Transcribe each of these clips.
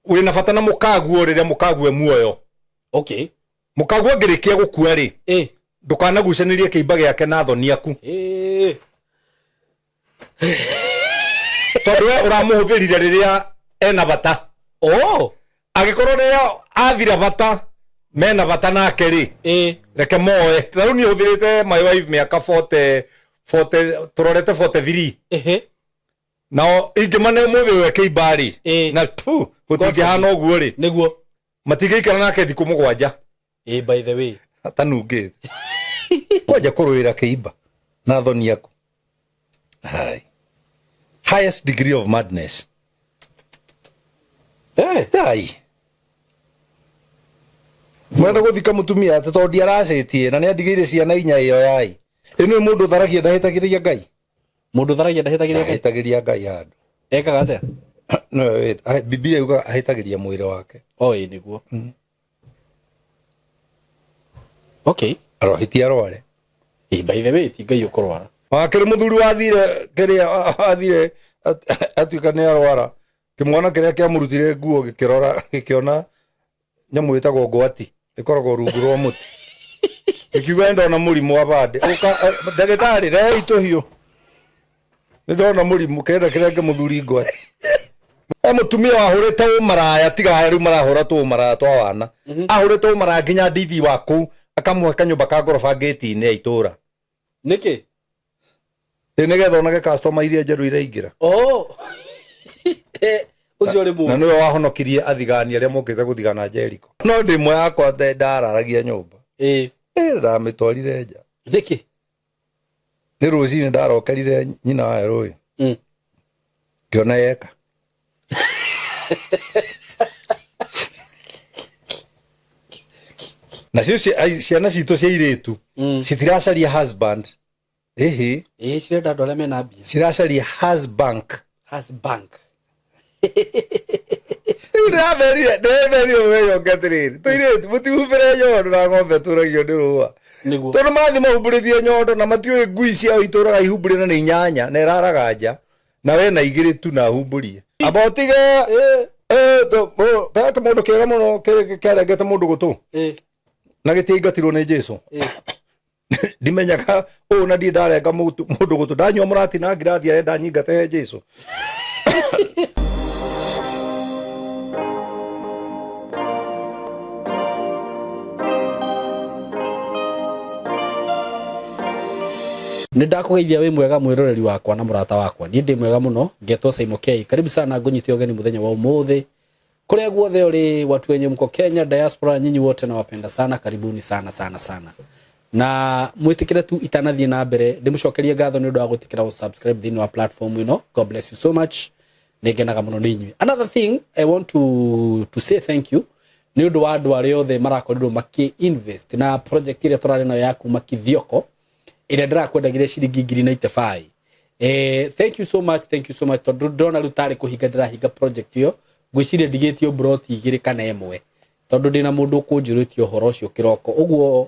Wĩna bata na mũkaguo rĩrĩa mũkague muoyo. Okay. Mũkaguo angĩrĩkia gũkua rĩ, ndũkanagucanĩrie kĩimba gĩake na thoni aku. Tondũ we ũramũhũthĩrire rĩrĩa ena bata. Oh. Angĩkorwo rĩrĩa athira bata mena bata nake rĩ, reke moe. Ta rĩu niĩ hũthĩrĩte my wife mĩaka 40, 40, tũrorete 43. Nao ingĩmane ũmũthĩ ũyũ kĩimba rĩ, na tu gũtingĩhana ũguo rĩ. Nĩguo. Matingĩikara nake thikũ 7. By the way. Atanungĩte. Kwanja kũrũĩra kĩimba na thoni yaku. Hai. Highest degree of madness. Hai. Mwenda gũthika mũtumia atĩ tondũ ndiaracĩtie na nĩandigĩire ciana 4 ĩyo yai. Ĩno nĩ mũndũ ũtharagia ndahĩtagĩria Ngai. Mũndũ ũtharagia ndahĩtagĩria Ngai? Ndahĩtagĩria Ngai handũ. Ekaga atĩa? No, Biblia yugaga ahĩtagĩria mwĩrĩ wake. Oh, ĩĩ nĩguo. Okay. Arohĩtia arware. Ĩĩ, by the way, ti Ngai ũkũrwara. Wakĩrĩ mũthuri wathire kĩrĩa athire atuĩka nĩ arwara. Kĩmwana kĩrĩa kĩamũrutire nguo gĩkĩrora gĩkĩona nyamũ ĩtagwo ngwati ĩkoragwo rungu rwa mũtĩ. Gĩkiuga ndona mũrimũ wa bandĩ. Ũka ndagĩtarĩ rehei tũhiũ. Nĩ ndona mũrimũ kenda kĩrenge mũthuri ngwati. Mũtumia wahũrĩte ũmaraya tiga rĩu marahũra tũmaraya twa wana. Ahũrĩte ũmaraya nginya ndithi wa kũu akamũhe kanyũmba ka ngoroba ngĩti-inĩ ya itũra. Nĩkĩ? Ĩ nĩgetha onage customer iria njerũ iraingĩra. Oh. Ũcio ũrĩ mũũru. Na nĩwe wahonokirie athigani arĩa mokĩte gũthigana Jericho. No ndĩ ĩmwe yakwa ndararagia nyũmba. Ndamĩtwarire nja. Nĩkĩ? Nĩ rũcinĩ ndarokerire nyina wayo rũĩ. Ngĩona yeka. Nacio ciana citũ cia irĩtu citiracaria husband. Ĩhĩ. Ĩĩ, cirenda andũ arĩa mena mbia. Ciracaria husband. Husband. Rĩu ndĩramerire mũthenya ũngĩ atĩrĩrĩ, tũirĩtu mũtihumbĩre nyondo na ng'ombe tũragio nĩ rũa. Nĩguo. Tondũ mathiĩ mahumbũrĩtie nyondo na matiũĩ ngui ciao itũraga ihumbũrie na nĩ 8 na ĩraraga nja na we na 2 tu na humbũrie. Amba ũtige, kaya kĩmũndũ kĩega mũno kĩarengete mũndũ gũtũ. Na gĩtiaingatirwo nĩ Jesũ. Ndimenyaga ũũ na ndirĩ ndarenga mũndũ gũtũ. Ndanyua mũrati na ngirathi arenda nyingate he Jesũ. Nĩ ndakũgeithia wĩ mwega mwĩroreri wakwa na mũrata wakwa. Niĩ ndĩ mwega mũno, ngetwo Saimo K. Karibu sana ngũnyite ũgeni mũthenya wa ũmũthĩ. Kũrĩa guothe ũrĩ, watu wenye mko Kenya, diaspora, nyinyi wote nawapenda sana, karibuni sana sana sana. Na mwĩtĩkĩre tu itanathiĩ na mbere, ndĩmũcokerie ngatho nĩ ũndũ wa gwĩtĩkĩra gũ-subscribe thĩinĩ wa platform ĩno. God bless you so much. Nĩngenaga mũno nĩ inyuĩ. Another thing I want to say thank you nĩ ũndũ wa andũ arĩa othe marakorirwo makĩ invest na project ĩrĩa tũrarĩ nayo ya kuma Kithioko ĩrĩa ndĩrakwendagĩria ciringi ngiri na itebai. Thank you so much, thank you so much tondũ ndĩrona rĩu tarĩ kũhinga ndĩrahinga project ĩyo. Ngwĩciria ndigĩtio broti 2 kana 1 tondũ ndĩna mũndũ ũkũnjũrĩtie ũhoro ũcio kĩroko. Ũguo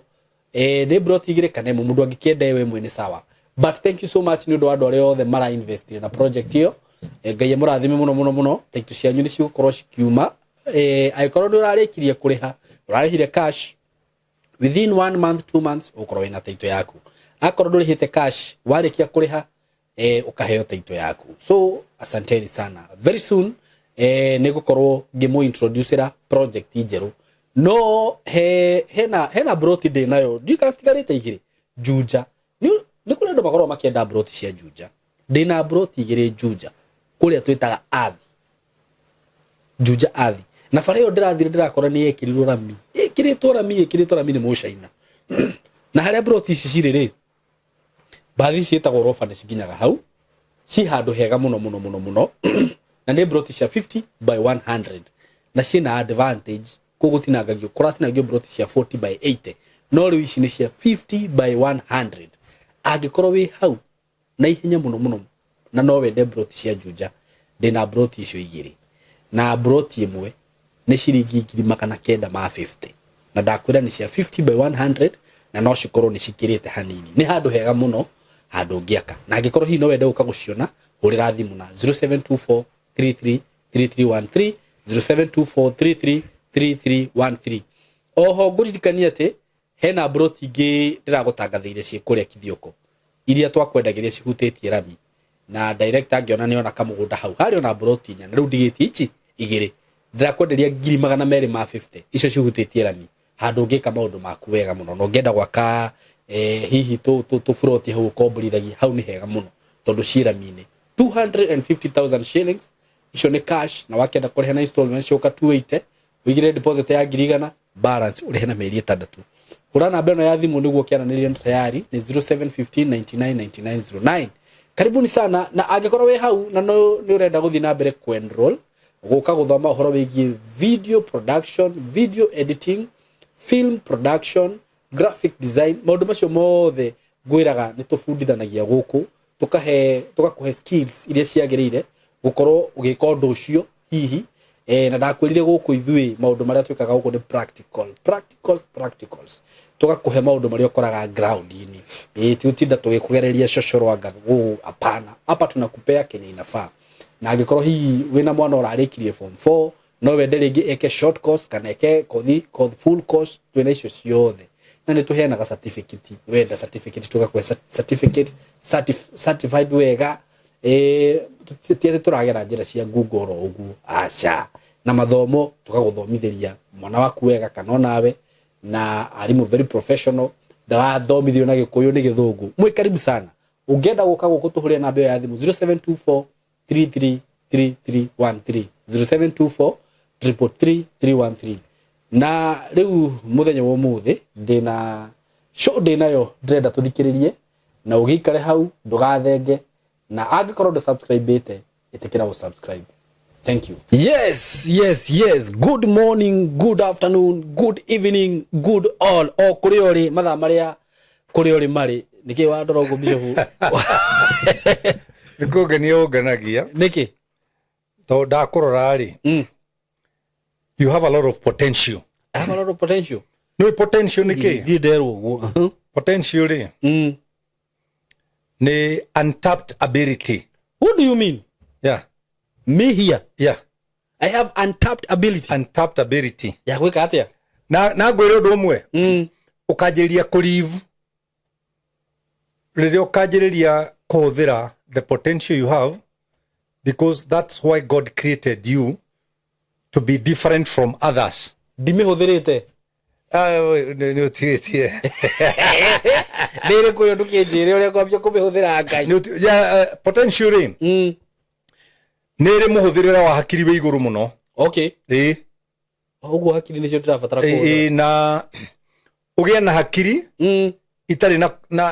nĩ broti 2 kana 1, mũndũ angĩkĩenda ĩyo 1 nĩ sawa. But thank you so much nĩ ũndũ wa andũ arĩa othe mara invest na project ĩyo. Ngai amũrathime mũno mũno mũno. Taitũ cianyu nĩ cigũkorwo cikiuma. Angĩkorwo nĩ ũrarĩkirie kũrĩha, ũrarĩhire cash within 1 month, 2 months ũkorwo wĩna taitũ yaku. Akorwo ndũrĩhĩte cash, warĩkia kũrĩha, ũkaheo taitũ yaku. So asanteni sana. Very soon nĩ ngũkorwo ngĩmũ introducera project njerũ. No hena broti ndĩ nayo, ndiũĩ kana citigarĩte 2 Juja. Nĩ kũrĩ andũ makoragwo makĩenda broti cia Juja. Ndĩna broti 2 Juja kũrĩa twĩtaga Athi. Juja Athi. Na bara ĩyo ndĩrathire ndĩrakora nĩ yekĩrirwo rami. Ĩkĩrĩtwo rami, ĩkĩrĩtwo rami nĩ Mũcaina. Na harĩa broti ici cirĩ rĩ, mbathi ciĩtagwo roba nĩ cikinyaga hau. Ci handũ hega mũno mũno mũno mũno. Na nĩ broti cia 50 by 100. Na ciĩna advantage kũu gũtinangagio, kũratinangio broti cia 40 by 80. No rĩu ici nĩ cia 50 by 100. Angĩkorwo wĩ hau na ihenya mũno mũno na no wende broti cia Juja, ndĩna broti icio 2. Na broti 1 nĩ ciringi ngiri magana kenda ma 50. Na ndakwĩra nĩ cia 50 by 100 na no cikorwo nĩ cikĩrĩte hanini. Nĩ handũ hega mũno, handũ ũngĩaka. Na angĩkorwo hihi no wende gũka gũciona, hũrĩra thimũ na zero seven two four three three three three one three 0724333313. Oho ngũririkanie atĩ hena mburoti ingĩ ndĩragũtangathĩire ciĩ kũrĩa Kithioko iria twakwendagĩria cihutĩtie rami, na director ngĩona nĩ ona kamũgũnda hau harĩ ona mburoti inya, na rĩu ndigĩtie ici igĩrĩ ndĩrakwenderia ngiri magana merĩ ma 50 icio cihutĩtie rami, handũ ũngĩka maũndũ maku wega mũno. Na ũngĩenda gwaka hihi tũburoti hau ũkomborithagia, hau nĩ hega mũno tondũ ciĩ rami-inĩ. 250,000 shillings icio nĩ cash, na wakĩenda kũrĩha na installment cioka 280, ũigĩrĩre deposit ya ngiri igana, balance ũrĩhe na mĩeri 6. Hũra namba ĩno ya thimũ nĩguo ũkĩaranĩria na tayari nĩ 0715999909. Karibuni sana, na angĩkorwo wĩ hau na nĩ ũrenda gũthiĩ na mbere kũ-enroll gũka gũthoma ũhoro wĩgiĩ video production, video editing, film production, graphic design, maũndũ macio mothe ngwĩraga nĩ tũbundithanagia gũkũ, tũgakũhe skills iria ciagĩrĩire gũkorwo ũgĩka ũndũ ũcio hihi. Na ndakwĩrire gũkũ ithuĩ maũndũ marĩa twĩkaga gũkũ nĩ practical, practicals, practicals, tũgakũhe maũndũ marĩa ũkoraga ground-inĩ. Ti gũtinda tũgĩkũgereria cocoro anga gũũ, hapana, hapa tunakupea kenye inafaa. Na angĩkorwo hihi wĩna mwana ũrarĩkirie form 4, no wende rĩngĩ eke short course kana eke kothi full course, twĩna icio ciothe na nĩ tũheanaga certificate. Wenda certificate, tũgakũhe certificate certified wega. Ti atĩ tũragera njĩra cia Google oro ũguo, aca. Na mathomo tũgagũthomithĩria mwana waku wega kana onawe, na arimũ very professional, ndarathomithio na Gĩkũyũ, nĩ Gĩthũngũ. Mwĩ karibu sana. Ũngĩenda gũka gũkũ, tũhũrĩre namba ĩyo ya thimũ 0724 333313, 0724 333 313. Na rĩu mũthenya wa ũmũthĩ ndĩna show ndĩnayo ndĩrenda tũthikĩrĩrie, na ũgĩikare hau ndũgathenge, na angĩkorwo ndũ subscribe-ĩte, ĩtĩkĩra gũ subscribe. Thank you. Yes, yes, yes. Good morning, good afternoon, good evening, good all. O kũrĩa ũrĩ, mathaa marĩa kũrĩa ũrĩ marĩ. Nĩkĩ wandora ũguo, Bishop? Nĩ kũngenia ũngenagia. Nĩkĩ? Tondũ ndakũrora rĩ, you have a lot of potential. I have a lot of potential. Nĩ potential nĩ kĩ? Ndirĩ nderwo ũguo. Potential rĩ, nĩ untapped ability. What do you mean? Yeah. Me here? Yeah. I have untapped ability. Untapped ability. Ya gwĩka atĩa? Na ngwĩre ũndũ ũmwe, ũkanjĩrĩria kũlive rĩrĩa ũkanjĩrĩria kũhũthĩra the potential you have, because that's why God created you to be different from others. Ndimĩhũthĩrĩte. Ah, nĩ ũtigĩtie. Ndĩrĩ kũyo, ndũkĩnjĩre ũrĩa ngwambia kũmĩhũthĩra, Ngai. Yeah, potential rĩ, nĩ ĩrĩ mũhũthĩrĩre wa hakiri wĩ igũrũ mũno. Ĩĩ. Ũguo hakiri nĩcio ndĩrabatara kũhũthĩra. Ĩĩ, na ũgĩe na hakiri itarĩ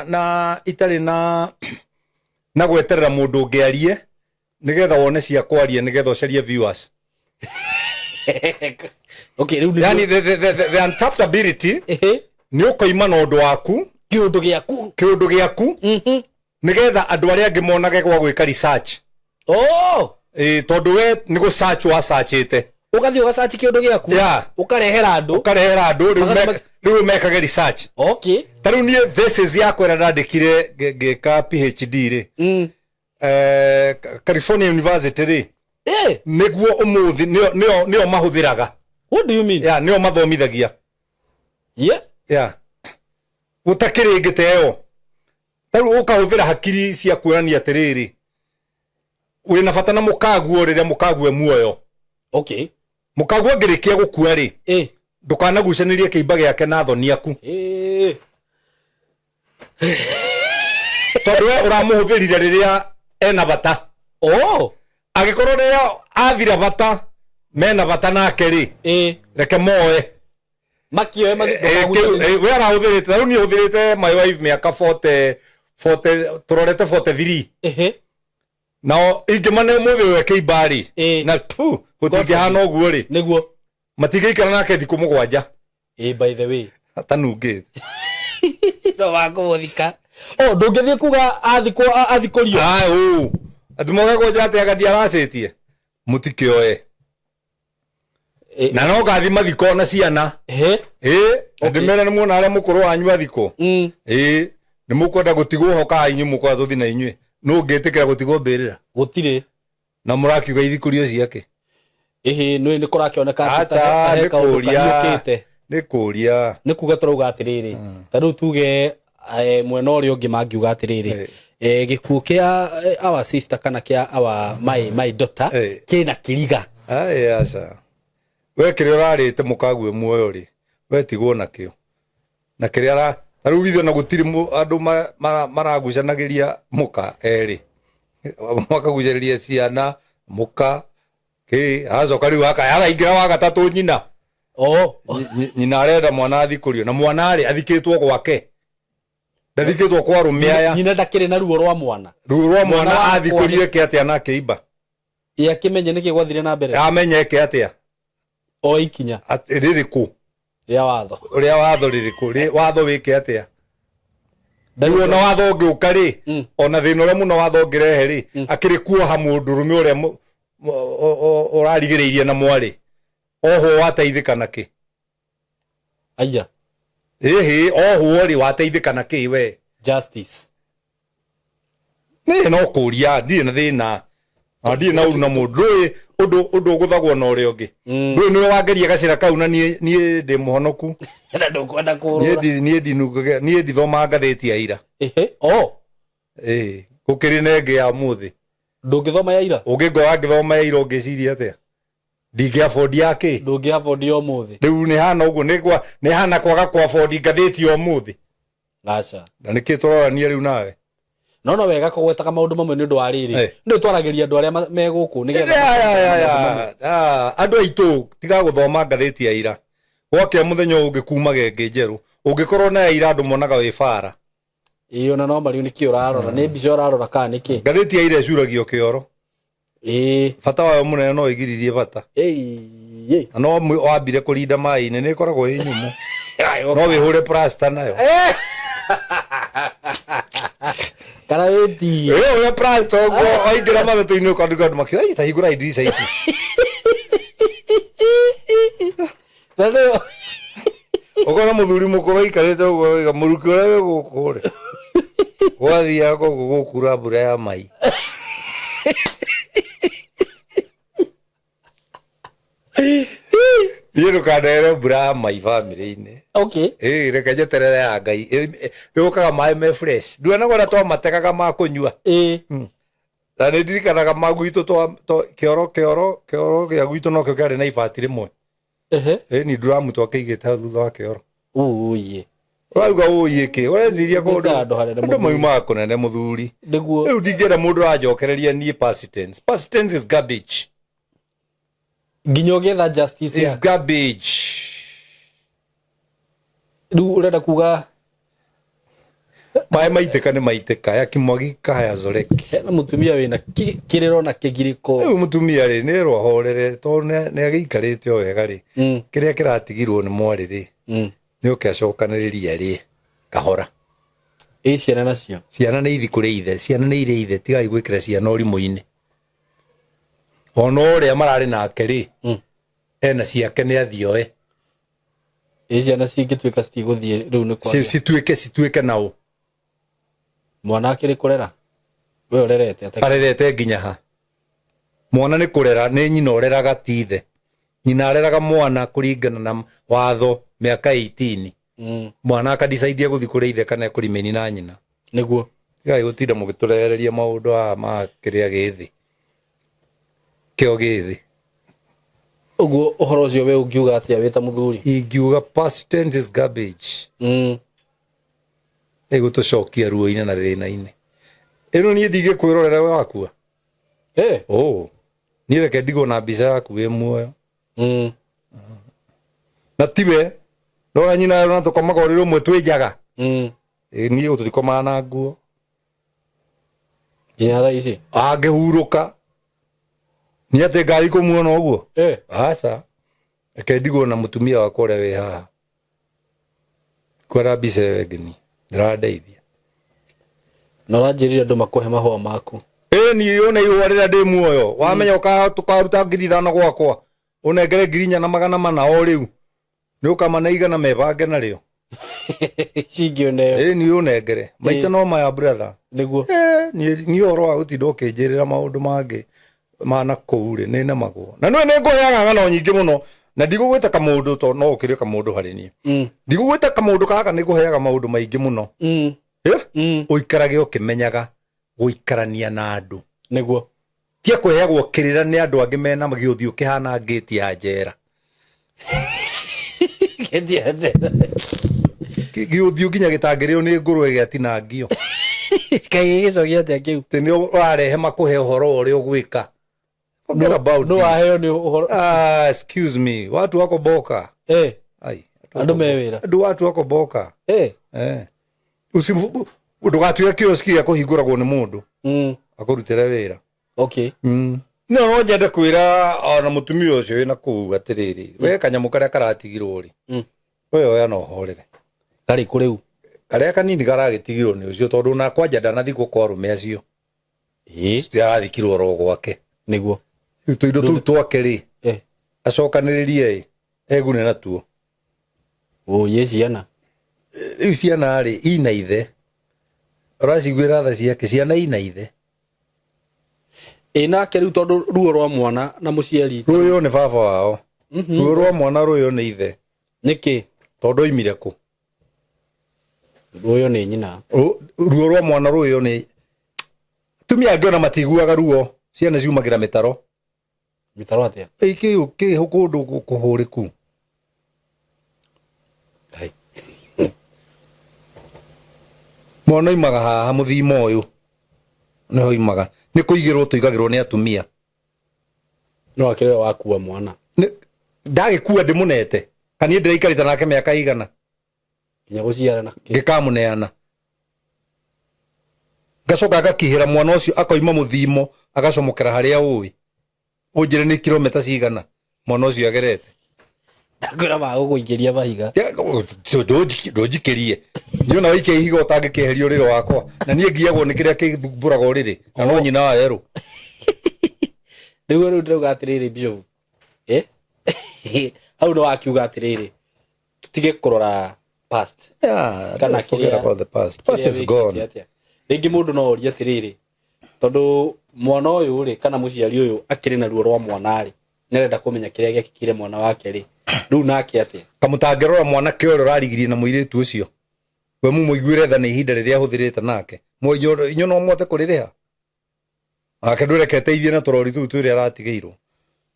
na itarĩ na gweterera mũndũ ũngĩ arie nĩgetha wone cia kwaria, nĩgetha ũcarie viewers. Okay, rĩu nĩguo- Yani the untapped ability nĩ ũkoima na ũndũ waku. Kĩũndũ gĩaku. Kĩũndũ gĩaku, nĩgetha andũ arĩa angĩ monage gwa gwĩka research. Ĩĩ, tondũ we nĩ gũ search wa searchĩte. Ũgathiĩ ũgacaci kĩũndũ gĩaku. Ũkarehera andũ. Ũkarehera andũ rĩu. Rĩu mekage research. Ta rĩu niĩ thesis yakwa ĩrĩa ndandĩkire ngĩka PhD rĩ, California University rĩ, nĩguo ũmũthĩ nĩo mahũthĩraga. What do you mean? Yeah, nĩo mathomithagia. Yeah, gũtakĩrĩ ĩngĩ ta ĩyo. Ta rĩu ũkahũthĩra hakiri cia kuonania atĩrĩrĩ, wĩna bata na mũkaguo rĩrĩa mũkague muoyo. Mũkaguo angĩrĩkia gũkua rĩ, ndũkanagucanĩrie kĩimba gĩake na thoni aku, tondũ we ũramũhũthĩrire rĩrĩa ena bata. Angĩkorwo rĩrĩa athira bata mena bata nake rĩ, reke moe. Makioe We arahũthĩrĩte, ta rĩu niĩ hũthĩrĩte my wife mĩaka 40, 40, tũrorete 43. Nao ingĩmane ũmũthĩ ũyũ kĩimba rĩ, na tu gũtingĩhana ũguo rĩ, matingĩikara nake thikũ 7. By the way, atanungĩte. No wakũmũthika. Oh, ndũngĩthiĩ kuga athikwo, athikũrio. Ũ atĩ moke kũnja atĩ anga ndiaracĩtie, mũtikĩoe. Na no ngathi mathiko na ciana. Ĩ, na ndĩmere nĩ muona harĩa mũkũrũ wanyu athikwo. Ĩ, nĩ mũkwenda gũtigwo ho kaa inyuĩ mũkwenda tũthi na inyuĩ? Nũ ũngĩtĩkĩra gũtigwo mbĩrĩra? Gũtirĩ. Na mũrakiuga ithikũrio ciake. Ĩhĩ, nĩ nĩ kũrakĩoneka atĩ Acha, ta he nĩ kaũndũ kũria. kahiũkĩte. Nĩ kũria. Nĩ kuga tũrauga atĩrĩrĩ, ta rĩu tuge mwena ũrĩa ũngĩ mangiuga atĩrĩrĩ, gĩkuũ kĩa our sister kana kĩa our my daughter kĩna kĩriga. Ai, aca, we kĩrĩa ũrarĩte mũkague muoyo rĩ, we tigwo nakĩo na kĩrĩa ara ta rĩu ithuĩ na gũtirĩ andũ maragucanagĩria mũka erĩ, makagucĩrĩria ciana mũka kĩ, agacoka rĩu araingĩra wa gatatũ nyina. Oh. Nyina arenda mwana athikũrio, na mwana rĩ athikĩtwo gwake, ndathikĩtwo kwa arũme aya. Nyina ndakĩrĩ na ruo rwa mwana. Ruo rwa Mwana mwana wakwa athikũrie eke atĩa na akĩimba? Ĩ, akĩmenye nĩkĩ gwathire na mbere. Amenye eke atĩa? O ikinya. Rĩrĩkũ? Rĩa watho. Rĩa watho rĩrĩkũ? Watho wĩke atĩa? Rĩu ona watho ũngĩũka rĩ, ona thĩna ũrĩa mũno watho ũngĩrehe rĩ, akĩrĩ kuoha mũndũrũme ũrĩa ũrarigĩrĩirie na mwarĩ, ohwo wateithĩka na kĩ? Aya. Ĩhĩ, ohwo rĩ wateithĩka na kĩ we? Justice. Nĩ no kũria, ndirĩ na thĩna na ndirĩ na ũru na mũndũ. Ndũĩ ũndũ ũgũthagwo na ũrĩa ũngĩ. Ndũĩ nĩwe wangeria gacĩra kau, na niĩ ndĩ mũhonoku. Na ndũkwenda Niĩ kũrũra. Niĩ ndithomaga ngathĩti ya ira. Ehe, oh. Ĩĩ, gũkĩrĩ na ĩngĩ ya ũmũthĩ. Ndũngĩthoma ya ira? Ũngĩngora ngĩthoma ya ira ũngĩciria atĩa? Ndingĩ afford ya kĩ? Ndũngĩ afford ya ũmũthĩ. Rĩu nĩ hana ũguo, nĩ hana kwaga kwa afford ngathĩti ya ũmũthĩ. Aca. Na nĩkĩ tũrorania rĩu nawe? No no wega kũgwetaga maũndũ mamwe nĩ ũndũ wa rĩrĩ. Nĩ twaragĩria andũ arĩa me gũkũ nĩgetha Ya, ya, ya, ya. maũndũ mamwe. Ah, andũ aitũ tiga gũthoma ngathĩti ya ira. Gwakĩa mũthenya ũngĩ kumaga ĩngĩ njerũ. Ũngĩkorwo na ya ira andũ monaga wĩ bara. Ĩĩ, ona no mariũ nĩkĩ ũrarora? Nĩ mbica ũrarora kana nĩkĩ? Ngathĩti ya ira ĩcuragio kĩoro. Ĩĩ. Bata wayo mũnene no ĩgiririe bata. Ĩĩ. Na no wambire kũrinda maĩ-inĩ, nĩ ĩkoragwo ĩ nyũmũ. No wĩhũre plaster nayo. Kana wĩtie. Ĩĩ, ũrĩa plaster ũguo waingĩra mathatũ-inĩ ũkandĩka andũ makiuga, Ai, ta hingũra ndirica ici. Na nĩyo. Ũkona mũthuri mũkũrũ aikarĩte ũguo oiga, mũrukĩ ũrĩa wĩ gũkũ rĩ, gwathiaga ũguo gũkura mbura ya mai. Niĩ ndũkandehere mbura ya mai bamĩrĩ-inĩ. Ĩĩ, reke njeterere ya Ngai. Ĩũkaga maĩ me fresh. Nduonaga ũrĩa twamategaga ma kũnyua? Na nĩ ndirikanaga ma gwitũ kĩoro, kĩoro, kĩoro gĩa gwitũ nokĩo kĩarĩ na ibati rĩmwe. Ĩĩ, ni nduramu twakĩigĩte hau thutha wa kĩoro. Ũũiĩ. Ũrauga ũũiĩ kĩ? Ũreciria Nĩ kũndũ handũ hanene andũ mũthuri. maumaga kũnene mũthuri. Nĩguo. Rĩu ndingĩenda mũndũ aranjokereria niĩ past tense. Past tense is garbage. Nginya ũgĩetha justice Is ya. garbage. Rĩu ũrenda kuga maĩ maitĩka nĩ maitĩka, yakimwagika hayazoreki. Hena mũtumia wĩna kĩrĩro na kĩgirĩko. Rĩu mũtumia rĩ, nĩ erwo ahorere, tondũ nĩ agĩikarĩte o wega rĩ. Kĩrĩa kĩratigirwo nĩ mwarĩ rĩ, nĩ oke acokanĩrĩrie rĩ kahora. Ĩ ciana nacio? Ciana nĩ ithi kũrĩ ithe, ciana nĩ irĩ ithe, tigai gwĩkĩra ciana ũrimũ-inĩ. Ona ũrĩa mararĩ nake rĩ, ena ciake nĩ athioe. Ĩ ciana cingĩtuĩka citigũthiĩ rĩu nĩ kwagĩa. Cituĩke nao. Mwana akĩrĩ kũrera? We ũrerete atĩa? Arerete nginya ha? Mwana nĩ kũrera, nĩ nyina ũreraga ti ithe. Nyina areraga mwana kũringana na watho mĩaka 18. Mwana akadecide gũthiĩ kũrĩ ithe kana kũrĩ na nyina. Nĩguo. Tigai gũtinda mũgĩtũrehereria maũndũ haha ma kĩrĩa gĩ thĩ. Kĩo gĩ thĩ. Ũguo ũhoro ũcio we ũngiuga atĩa wĩ ta mũthuri? Ingiuga past tense is garbage. Ĩgũtũcokia ruo-inĩ na thĩna-inĩ. Ĩno niĩ ndingĩkwĩrorera we wakua. Oh. Niĩ reke ndigwo na mbica yaku wĩ muoyo. Na tiwe ndona nyina na tũkomaga ũrĩrĩ ũmwe twĩ njaga. Ĩ, niĩ tũtikomaga na nguo. Nginya thaa ici? Angĩhurũka. Nĩ atĩ ngari kũmuona ũguo? Aca. Reke ndigwo na mũtumia wakwa ũrĩa wĩ haha. Kwenda mbica ĩyo ĩngĩ niĩ. Ndĩrandeithia. Na ũranjĩrire andũ makũhe mahũa maku. Ĩ, niĩ one ihũa rĩrĩa ndĩ muoyo. Wamenya tũkaruta ngiri ithano gwakwa. Ũnengere ngiri inya na magana mana o rĩu. Nĩ ũkamana igana mebange narĩo. Cingĩ ũneo. Ĩ, niĩ ũnengere. Maica no maya brother. Nĩguo. Niĩ ũhoro wa gũtinda ũkĩnjĩrĩra maũndũ mangĩ. Mana kũu rĩ, nĩ nemagwo na nĩ nĩ ngũheaga ng'ano nyingĩ mũno, na ndigũgwĩta kamũndũ to no ũkĩrĩ kamũndũ harĩ niĩ. Ndigũgwĩta kamũndũ gaka, nĩ ngũheaga maũndũ maingĩ mũno. Eh? Ũikarage ũkĩmenyaga gũikarania na andũ. Tia kũheagwo kĩrĩra nĩ andũ angĩ mena gĩũthiũ kĩhana ngĩti ya njera. Ngĩti ya njera. Gĩũthiũ nginya gĩtangĩrĩo nĩ ngũrwe gĩatinangio. Kaĩ gĩgĩcokia atĩa kĩu? Atĩ nĩ ũrarehe makũhe ũhoro wa ũrĩa ũgwĩka. Forget about No this. waheo nĩ ũhoro. Ah, excuse me, watu wako boka. Ai, watu Andũ me wĩra. Andũ watu wako boka. Eh. Ndũgatuĩke kioski gĩa kũhingũragwo nĩ mũndũ akũrutĩre wĩra. No no nyende kwĩra ona mũtumia ũcio wĩna kũu atĩrĩrĩ, we kanyamũ karĩa karatigirwo rĩ, we oya na ũhorere. Karĩ kũ rĩu? Karĩa kanini karagĩtigirwo nĩ ũcio, tondũ ona kwanja ndanathikwo kwa arũme acio. Arathikirwo oro gwake. Rĩu tũindo tũu twake rĩ, acokanĩrĩrie ĩ, egune natuo. Ũyĩ ciana. Rĩu ciana rĩ, ina ithe. Ũraciguĩra tha ciake, ciana ina ithe. Ĩ nake rĩu tondũ ruo rwa mwana na mũciari. Rũyũ nĩ baba wao. Ruo rwa mwana rũyũ nĩ ithe. Nĩkĩ? Tondũ oimire kũ? Rũyũ nĩ nyina. Ruo rwa mwana rũyũ nĩ atumia angĩ ona matiguaga ruo, ciana ciumagĩra mĩtaro. Mĩtaro atĩa? Ĩ kĩ kĩ kũndũ kũhũrĩku. Hai. Mwana oimaga haha mũthima ũyũ nĩho oimaga, nĩ kũigĩrwo tũigagĩrwo nĩ atumia. No akĩrĩ we wakua mwana. Ndagĩkua ndĩmũnete, kana niĩ ndĩraikarĩte nake mĩaka igana. Nginya gũciara na kĩ. Ngĩkamũneana, ngacoka ngakihĩra mwana ũcio akoima mũthimo agacomokera harĩa ũĩ, ũnjĩre nĩ kilomita cigana mwana ũcio agerete. Ndakwĩra magũgũikĩria mahiga. Ndũnjikĩrie niĩ, ona waikia ihiga ũtangĩkĩeheria ũrĩrĩ wakwa, na niĩ ngiagwo nĩ kĩrĩa kĩthumbũraga ũrĩrĩ na no nyina wa erũ. Rĩu ndĩrauga atĩrĩrĩ, Bishop, hau nĩ wakiuga atĩrĩrĩ, tũtige kũrora past. Yeah, Kana don't forget kĩrĩa- about the past. Past kĩrĩa is wĩkĩte gone. atĩa. Rĩngĩ mũndũ no orie atĩrĩrĩ, tondũ mwana ũyũ rĩ, kana mũciari ũyũ akĩrĩ na ruo rwa mwana rĩ, nĩarenda kũmenya kĩrĩa gĩekĩkire mwana wake rĩ, rĩu nake atĩa? Kamũtangĩrora mwanake ũrĩa ũrarigirie na mũirĩtu ũcio, we mumũiguĩre tha nĩ ihinda rĩrĩa ahũthĩrĩte nake. Inyuĩ no mũhote kũrĩrĩha nake ndũreke teithie na tũrori tũu twĩrĩ aratigĩirwo.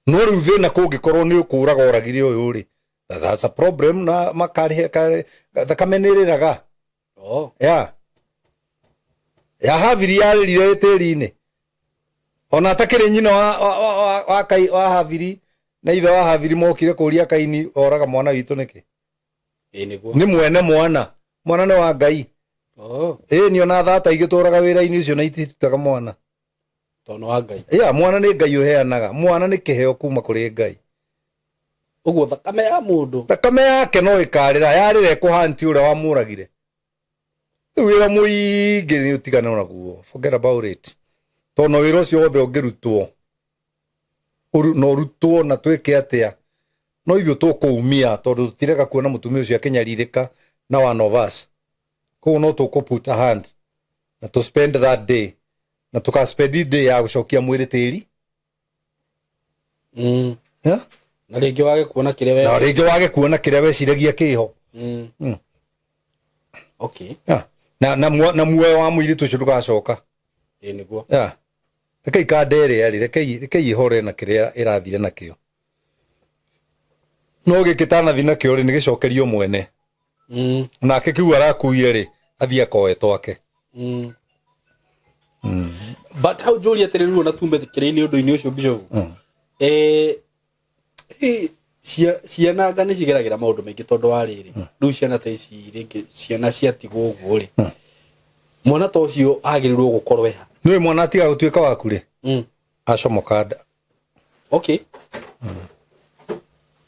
No rĩu thĩna kũngĩkorwo nĩ ũkũraga oragire ũyũ rĩ, that's a problem, na makarĩhe thakame nĩ ĩrĩraga. Ya Habiri yarĩrire tĩri-inĩ ona atakĩrĩ nyina wa Habiri na ithe wa Habiri mokire kũria Kaini, oraga mwana witũ nĩkĩ? Ĩ nĩguo. Nĩ mwene mwana, mwana nĩ wa Ngai. Ĩ ni ona thata igĩtũraga wĩra-inĩ ũcio na ititutaga mwana. Tondũ nĩ wa Ngai. Ya mwana nĩ Ngai ũheanaga, mwana nĩ kĩheo kuma kũrĩ Ngai. Ũguo thakame ya mũndũ. Thakame yake no ĩkarĩra, yarĩra ĩkũhanti ũrĩa wamũragire. Rĩu wĩra mũingĩ nĩ ũtigane naguo, forget about it, tondũ na wĩra ũcio wothe ũngĩrutwo no ũrutwo na twĩke atĩa, no ithuĩ tũkũumia, tondũ tũtirega kuona mũtumia ũcio akĩnyarirĩka na one of us. Koguo no tũkũ put a hand na to spend that day, na tũka spend day ya gũcokia mwĩrĩ tĩri. Yeah? Na rĩngĩ wage kuona kĩrĩa we Na rĩngĩ wage kuona kĩrĩa weciragia kĩho. Yeah. Na muoyo wa mũirĩtu ũcio ndũgacoka. Ĩ nĩguo. Yeah. Rekei kanda ĩrĩa rĩ, rekei ĩhore na kĩrĩa ĩrathire nakĩo, no gĩkĩ tanathi nakĩo rĩ, nĩ gĩcokerio mwene. Nake kĩu arakuire rĩ, athiĩ akoe twake. But hau njũria atĩrĩ, rĩu ona tumbe kĩrĩ-inĩ ũndũ-inĩ ũcio, Bishop, ciana anga nĩ cigeragĩra maũndũ maingĩ, tondũ wa rĩrĩ, rĩu ciana ta ici, rĩngĩ ciana ciatigwo ũguo rĩ, mwana ta ũcio agĩrĩirwo gũkorwo eha? Nĩũĩ mwana atiga gũtuĩka waku rĩ, acomoka nda. Okay,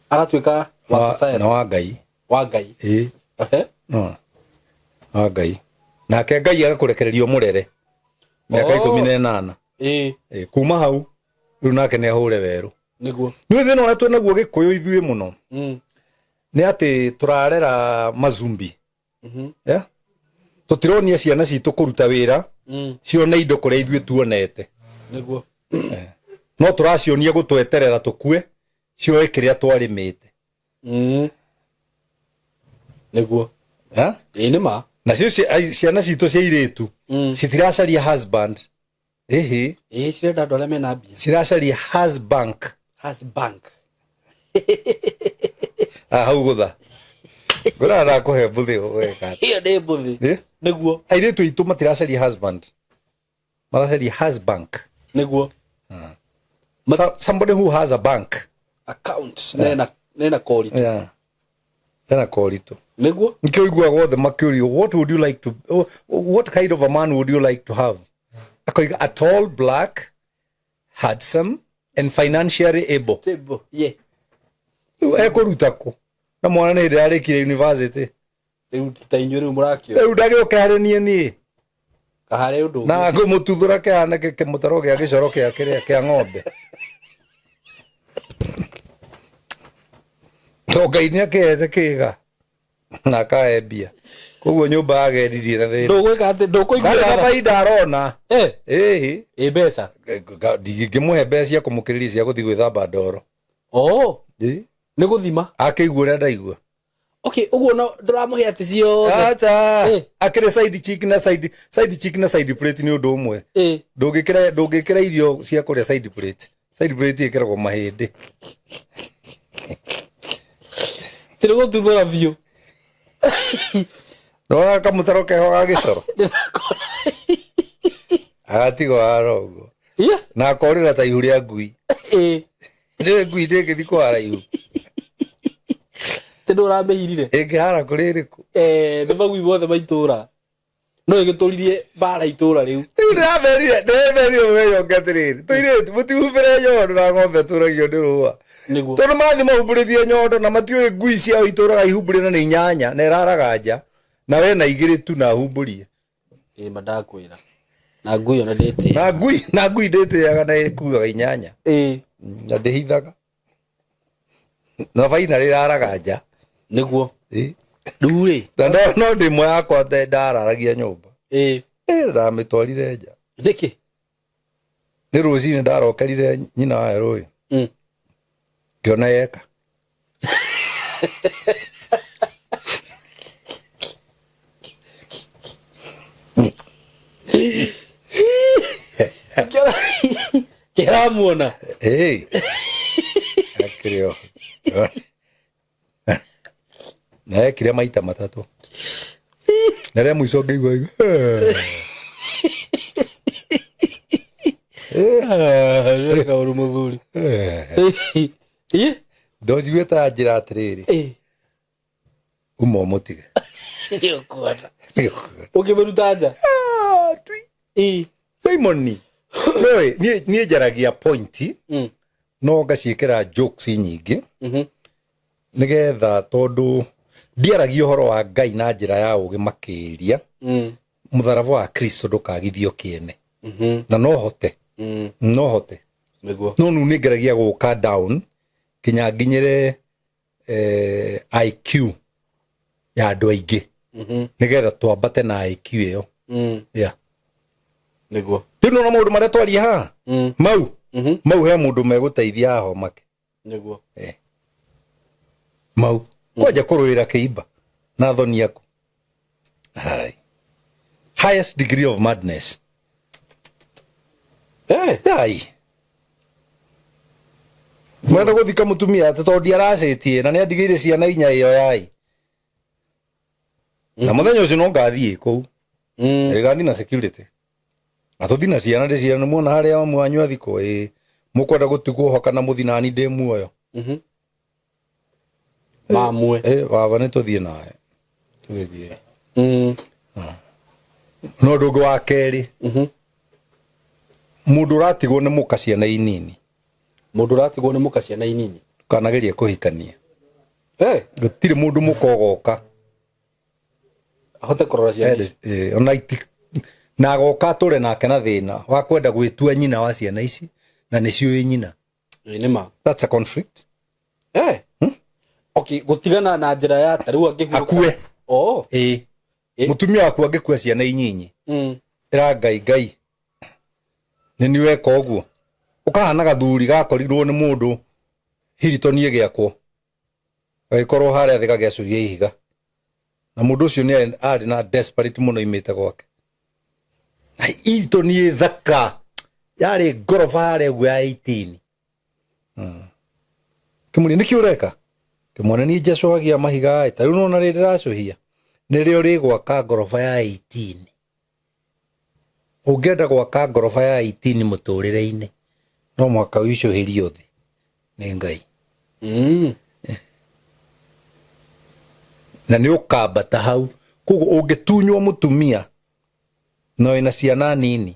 agatuĩka wa society. Na wa Ngai. Wa Ngai. Ĩ. No wa Ngai, nake Ngai agakũrekereria ũmũrere mĩaka 18. Ĩ, kuma hau rĩu nake nĩ ahũre werũ. Nĩ thĩna ũrĩa twĩnaguo Gĩkũyũ ithuĩ mũno nĩ atĩ tũrarera mazumbi. Yeah? Tũtironia ciana citũ kũruta wĩra, cione indo kũrĩa ithuĩ tuonete. No tũracionia gũtweterera tũkue cioe kĩrĩa twarĩmĩte. Nĩguo. Ha? Ĩĩ nĩ ma. Nacio ciana citũ cia irĩtu citiracaria husband, ĩhĩ. Ĩĩ, cirenda andũ arĩa mena mbia. Ciracaria husbank. Husbank. Ah, hau gũtha ngũraga ndakũhe mbũthĩ weka. Ĩyo nĩ mbũthĩ. Ĩ? Nĩguo. Airĩtu aitũ matiracaria husband, maracaria husbank. Nĩguo. Somebody who has a bank account nena koritũ. Yeah. Ena koritũ. Nĩguo. Nikio iguaga othe makĩũrio, what would you like to what kind of a man would you like to have? Akoiga, a tall, black, handsome and financially able. Table, yeah. Rĩu ekũruta kũ na mwana nĩ hĩndĩ arĩkire university? Rĩu ta inyuĩ rĩu mũrakĩo. Rĩu ndagĩũke harĩ niĩ niĩ kaharĩ ũndũ ũngĩ. Na ngũmũtuthũra kĩhane kĩmũtaro gĩa gĩcoro kĩa kĩrĩa kĩa ng'ombe to Ngai nĩ akĩhete kĩga na akahe mbia, koguo nyũmba yagendirie na thĩna. Ndũgwĩka atĩ ndarĩ na ndũkũiguĩra baida arona. Eh. Ĩĩ. Ĩ mbeca. Ndingĩmũhe mbeca cia kũmũkĩrĩria cia gũthiĩ gwĩthamba ndoro. Oh. Ĩ? Nĩ gũthima. Akĩigua ũrĩa ndaigua. Okay, ũguo no ndũramũhe atĩ ciothe. Acha. Eh. Akĩrĩ side chick na side chick na side plate nĩ ũndũ ũmwe. Ĩ. Ndũngĩkĩra irio cia kũrĩa side plate. Side plate ĩkĩragwo mahĩndĩ. Tĩrĩ gũtuthũra biũ. Nona kamũtaro keho ga gĩcoro. Ndĩrakora. Agatigwo hara ũguo. Yeah. Na akorĩra ta ihu rĩa ngui. Ĩ. Ndĩrĩ ngui ndĩngĩthiĩ kũhara ihu. Tĩ ndũramĩhirire. Ĩngĩhara kũrĩ ĩrĩkũ? Eh, nĩ magui mothe ma itũra. No ĩgĩtũririe mbara itũra rĩu. Rĩu ndĩramerire mũthenya ũngĩ atĩrĩrĩ, tũirĩtu mũtihumbĩre nyondo na ng'ombe tũragio nĩ rũa. Nĩguo. Tondũ mathiĩ mahumbũrĩtie nyondo na matiũĩ ngui ciao itũraga ihumbũrie na nĩ inyanya na ĩraraga nja na we na igĩrĩ tu na humbũrie. Ĩ ma ndakwĩra. Na ngui ona ndĩtĩaga. Na ngui ndĩtĩaga na ĩkuaga inyanya. Ĩ. Na ndĩhithaga na baina rĩraraga nja. Nĩguo. Ĩ. Rĩu rĩ. Na no ndĩmwe yakwa ndararagia nyũmba. Ĩ. Ĩ, ndamĩtwarire nja. Nĩkĩ? Nĩ rũcinĩ ndarokerire nyina wayo rũĩ. Ngĩona yeka. Kĩramuona. Ĩ. Akĩrĩ o. Na ekire maita matatũ. Na rĩa mũico ngĩigua Nĩ kaũru mũthuri. Ĩ. Ndonjiguĩte ta njĩra atĩrĩrĩ. Ĩ. Uma ũmũtige. Nĩũkuona. Ũkĩmĩruta nja. Ah, tui. Ĩ. Simon noĩ niĩ njaragia point no ngaciĩkĩra jokes nyingĩ nĩgetha tondũ ndiaragia ũhoro wa Ngai na njĩra ya ũgĩ makĩria. Mũtharaba wa Kristo ndũkagithio kĩene. Na no hote. No hote. Nĩguo. No nĩu nĩngeragia gũka down kinya nginyĩre IQ ya andũ aingĩ nĩgetha twambate na IQ ĩyo. Yeah. Nĩguo. Rĩu nĩwona maũndũ marĩa twaria haha mau mau he mũndũ megũteithia haha ũmake. Nĩguo. Eh. Mau kwanja kũrũĩra kĩimba na thoni yaku. Hai. Highest degree of madness. Eh. Ai. Mwenda gũthika mũtumia atĩ tondũ ndiaracĩtie na nĩ andigĩire ciana inya ĩyo yai. Na mũthenya ũcio no ngathiĩ kũu. Ĩgathiĩ na security. Na tũthiĩ na ciana ndĩciĩre nĩ muona harĩa mwanyu athikwo ĩ mũkwenda gũtigwo ho kana mũthiĩ nani ndĩ muoyo. Mamwe. Ĩ baba nĩ tũthiĩ nawe. Tũgĩthiĩ. No ũndũ ũngĩ wa kerĩ. Mũndũ ũratigwo nĩ mũka ciana inini. Mũndũ ũratigwo nĩ mũka ciana inini. Ndũkanagerie kũhikania. Eh. Gũtirĩ mũndũ mũka ũgoka. Ahote kũrora ciana ici. Ona iti na agoka atũre nake na thĩna wa kwenda gwĩtua nyina wa ciana ici na nĩciũĩ nyina. Ĩ nĩ ma. That's a conflict. Eh. Okay, gũtigana na njĩra ya ta rĩu angĩhurũka. Akue. Oh. Ĩ. Ĩ. Mũtumia waku angĩkua ciana inyinyi. Ĩra Ngai Ngai. Nĩ ni weka ũguo. Ũkahana gathuri gakorirwo nĩ mũndũ Hilton ĩgĩakwo, gagĩkorwo harĩa thĩ gagĩacũhia ihiga, na mũndũ ũcio nĩ arĩ na desperate mũno imĩte gwake. Na Hilton ĩ thaka yarĩ ngoroba harĩa ũguo ya 18. Kĩmũria nĩkĩ ũreka? Kĩmwana niĩ njacũhagia mahiga ĩ, ta rĩu nĩwona rĩrĩ ndĩracũhia nĩrĩo rĩgwaka ngoroba ya 18. Ũngĩenda gwaka ngoroba ya 18 mũtũrĩre-inĩ no mũhaka ũicũhĩrio thĩ nĩ Ngai. Na nĩ ũkambata hau. Koguo ũngĩtunywo mũtumia na wĩna ciana nini,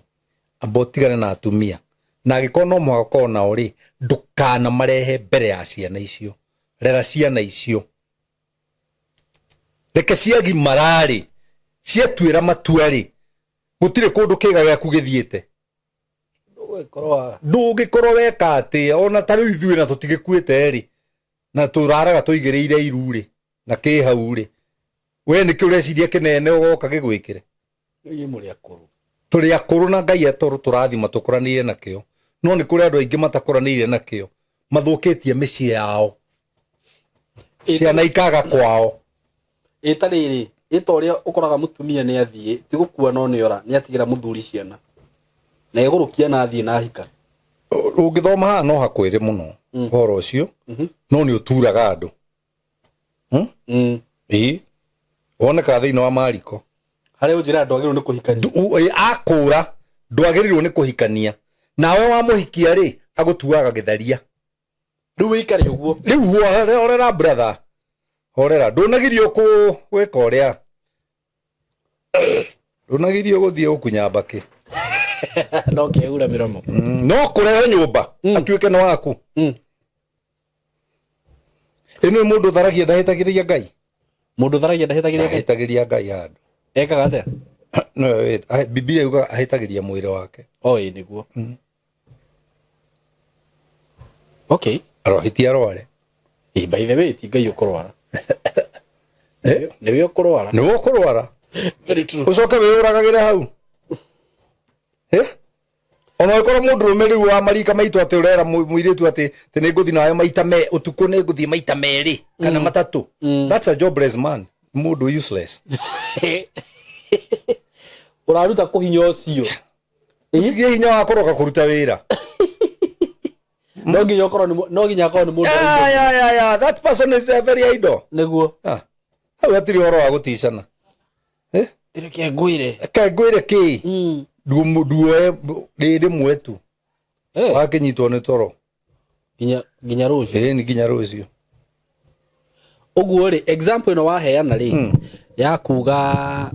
amba ũtigane na atumia. Na angĩkorwo no mũhaka ũkorwo nao rĩ, ndũkanamarehe mbere ya ciana icio. Rera ciana icio. Reke ciagimara rĩ, ciatuĩra matua rĩ, gũtirĩ kũndũ kĩga gĩaku gĩthiĩte. Ndũngĩkorwo weka atĩa, ona ta rĩu ithuĩ na tũtigĩkuĩte rĩ, na tũraraga tũigĩrĩire iru rĩ, na kĩ hau rĩ, we nĩkĩ ũreciria kĩnene ũgoka gĩgwĩkĩre? Inyuĩ mũrĩ akũrũ. Tũrĩ akũrũ na Ngai atũrathima tũkũranĩire nakĩo, no nĩ kũrĩ andũ aingĩ matakũranĩire nakĩo, mathũkĩtie mĩciĩ yao, ciana ikaga kwao. Ĩ ta rĩrĩ, ĩ ta ũrĩa ũkoraga mũtumia nĩ athiĩ, ti gũkua no nĩ ora, nĩ atigĩra mũthuri ciana. Na egũrũkia na athiĩ na ahika. Ũngĩthoma haha no hakwĩre mũno ũhoro ũcio, no nĩ ũturaga andũ. Ĩĩ, wonekaga thĩinĩ wa Mariko. Harĩa ũnjĩra ndwagĩrĩirwo nĩ kũhikania. Akũra ndwagĩrĩirwo nĩ kũhikania. Nawe wamũhikia rĩ, agũtuaga gĩtharia. Rĩu wĩikare ũguo. Rĩu horera brother. Horera. Ndũnagirio gwĩka ũrĩa. Ndũnagirio gũthiĩ gũkunya mbakĩ. No kehura mĩromo. No kũrehe nyũmba atuĩke nĩ waku. Ĩno mũndũ ũtharagia ndahĩtagĩria Ngai. Mũndũ ũtharagia ndahĩtagĩria Ngai. Ndahĩtagĩria Ngai handũ. Ekaga atĩa? No, Biblia yugaga ahĩtagĩria mwĩrĩ wake. O ĩ nĩguo. Okay. Arohitia arware. Ĩ, by the way, ti Ngai ũkũrwara. Nĩwe ũkũrwara. Nĩwe ũkũrwara. Very true. Ũcoke wĩyũragagĩre hau. Ona ũngĩkorwo mũndũrũme rĩu wa marika maitũ atĩ ũrera mũirĩtu atĩ atĩ nĩ ngũthiĩ nawe maita me ũtukũ nĩ ngũthiĩ maita merĩ kana matatũ. That's a jobless man. Mũndũ useless. Ũraruta kũhinya ũcio. Ũtigie hinya wa kũroka kũruta wĩra. No nginya ũkorwo nĩ no nginya akorwo nĩ mũndũ Yeah, yeah, yeah, yeah. That person is very idle. Nĩguo. Ah. Hau hatirĩ ũhoro wa gũticana. Reke ngwĩre. Reke ngwĩre kĩ? Nduoe rĩmwe tu. Wakĩnyitwo nĩ toro. Nginya rũciũ. Ĩĩ, nĩ nginya rũciũ. Ũguo rĩ, example ĩno waheana rĩ, ya kuga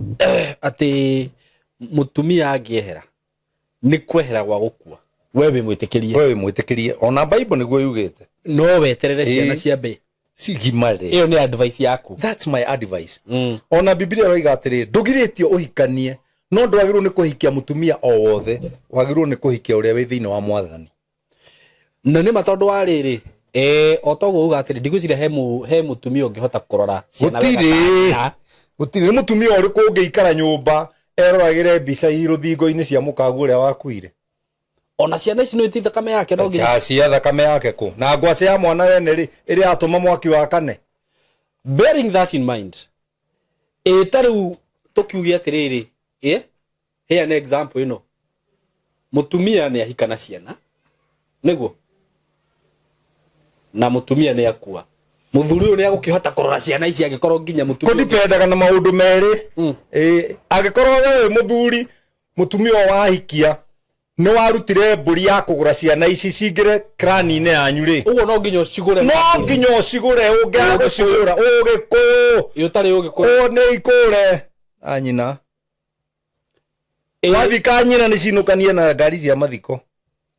atĩ mũtumia angĩehera nĩ kwehera gwa gũkua, we wĩ mwĩtĩkĩrie. We wĩ mwĩtĩkĩrie, ona Bible nĩguo yugĩte. No weterere ciana ciambe cigimare. Ĩyo nĩ advice yaku. That's my advice. Ona Biblia ĩroiga atĩrĩ, ndũgirĩtio ũhikanie, no ndwagĩrĩirwo nĩ kũhikia mũtumia o wothe, wagĩrĩirwo nĩ kũhikia ũrĩa wĩ thĩinĩ wa Mwathani. Na nĩ ma tondũ wa rĩrĩ, o toguo uga atĩrĩ, ndigwĩciria he mũtumia ũngĩhota kũrora ciana wega Gũtirĩ. ta nyina. Gũtirĩ. Nĩ mũtumia ũrĩkũ ũngĩikara nyũmba eroragĩre mbica i rũthingo-inĩ cia mũkaguo ũrĩa wakuire? Ona ciana ici no iti thakame yake no nginya. Cia thakame yake kũ? Na ngwacĩ ya mwana wene rĩ, ĩrĩa yatũma mwaki wakane. Bearing that in mind, ta rĩu tũkiuge atĩrĩrĩ, heana example ĩno. Mũtumia nĩ ahika na ciana, nĩguo? Na mũtumia nĩ akua. Mũthuri ũyũ nĩ agũkĩhota kũrora ciana ici angĩkorwo nginya mũtumia ũngĩ- Kũdipendaga na maũndũ merĩ. Angĩkorwo we wĩ mũthuri, mũtumia ũyũ wahikia, nĩ warutire mbũri ya kũgũra ciana ici cingĩre krani-inĩ yanyu rĩ. Ũguo no nginya ũcigũre. No nginya ũcigũre, ũngĩaga gũcigũra, ũgĩkũyũ. Ĩ, ũtarĩ ũgĩkũyũ. Ũ nĩ ikũre. A nyina. Wathika nyina nĩ cinũkanie na ngari cia mathiko.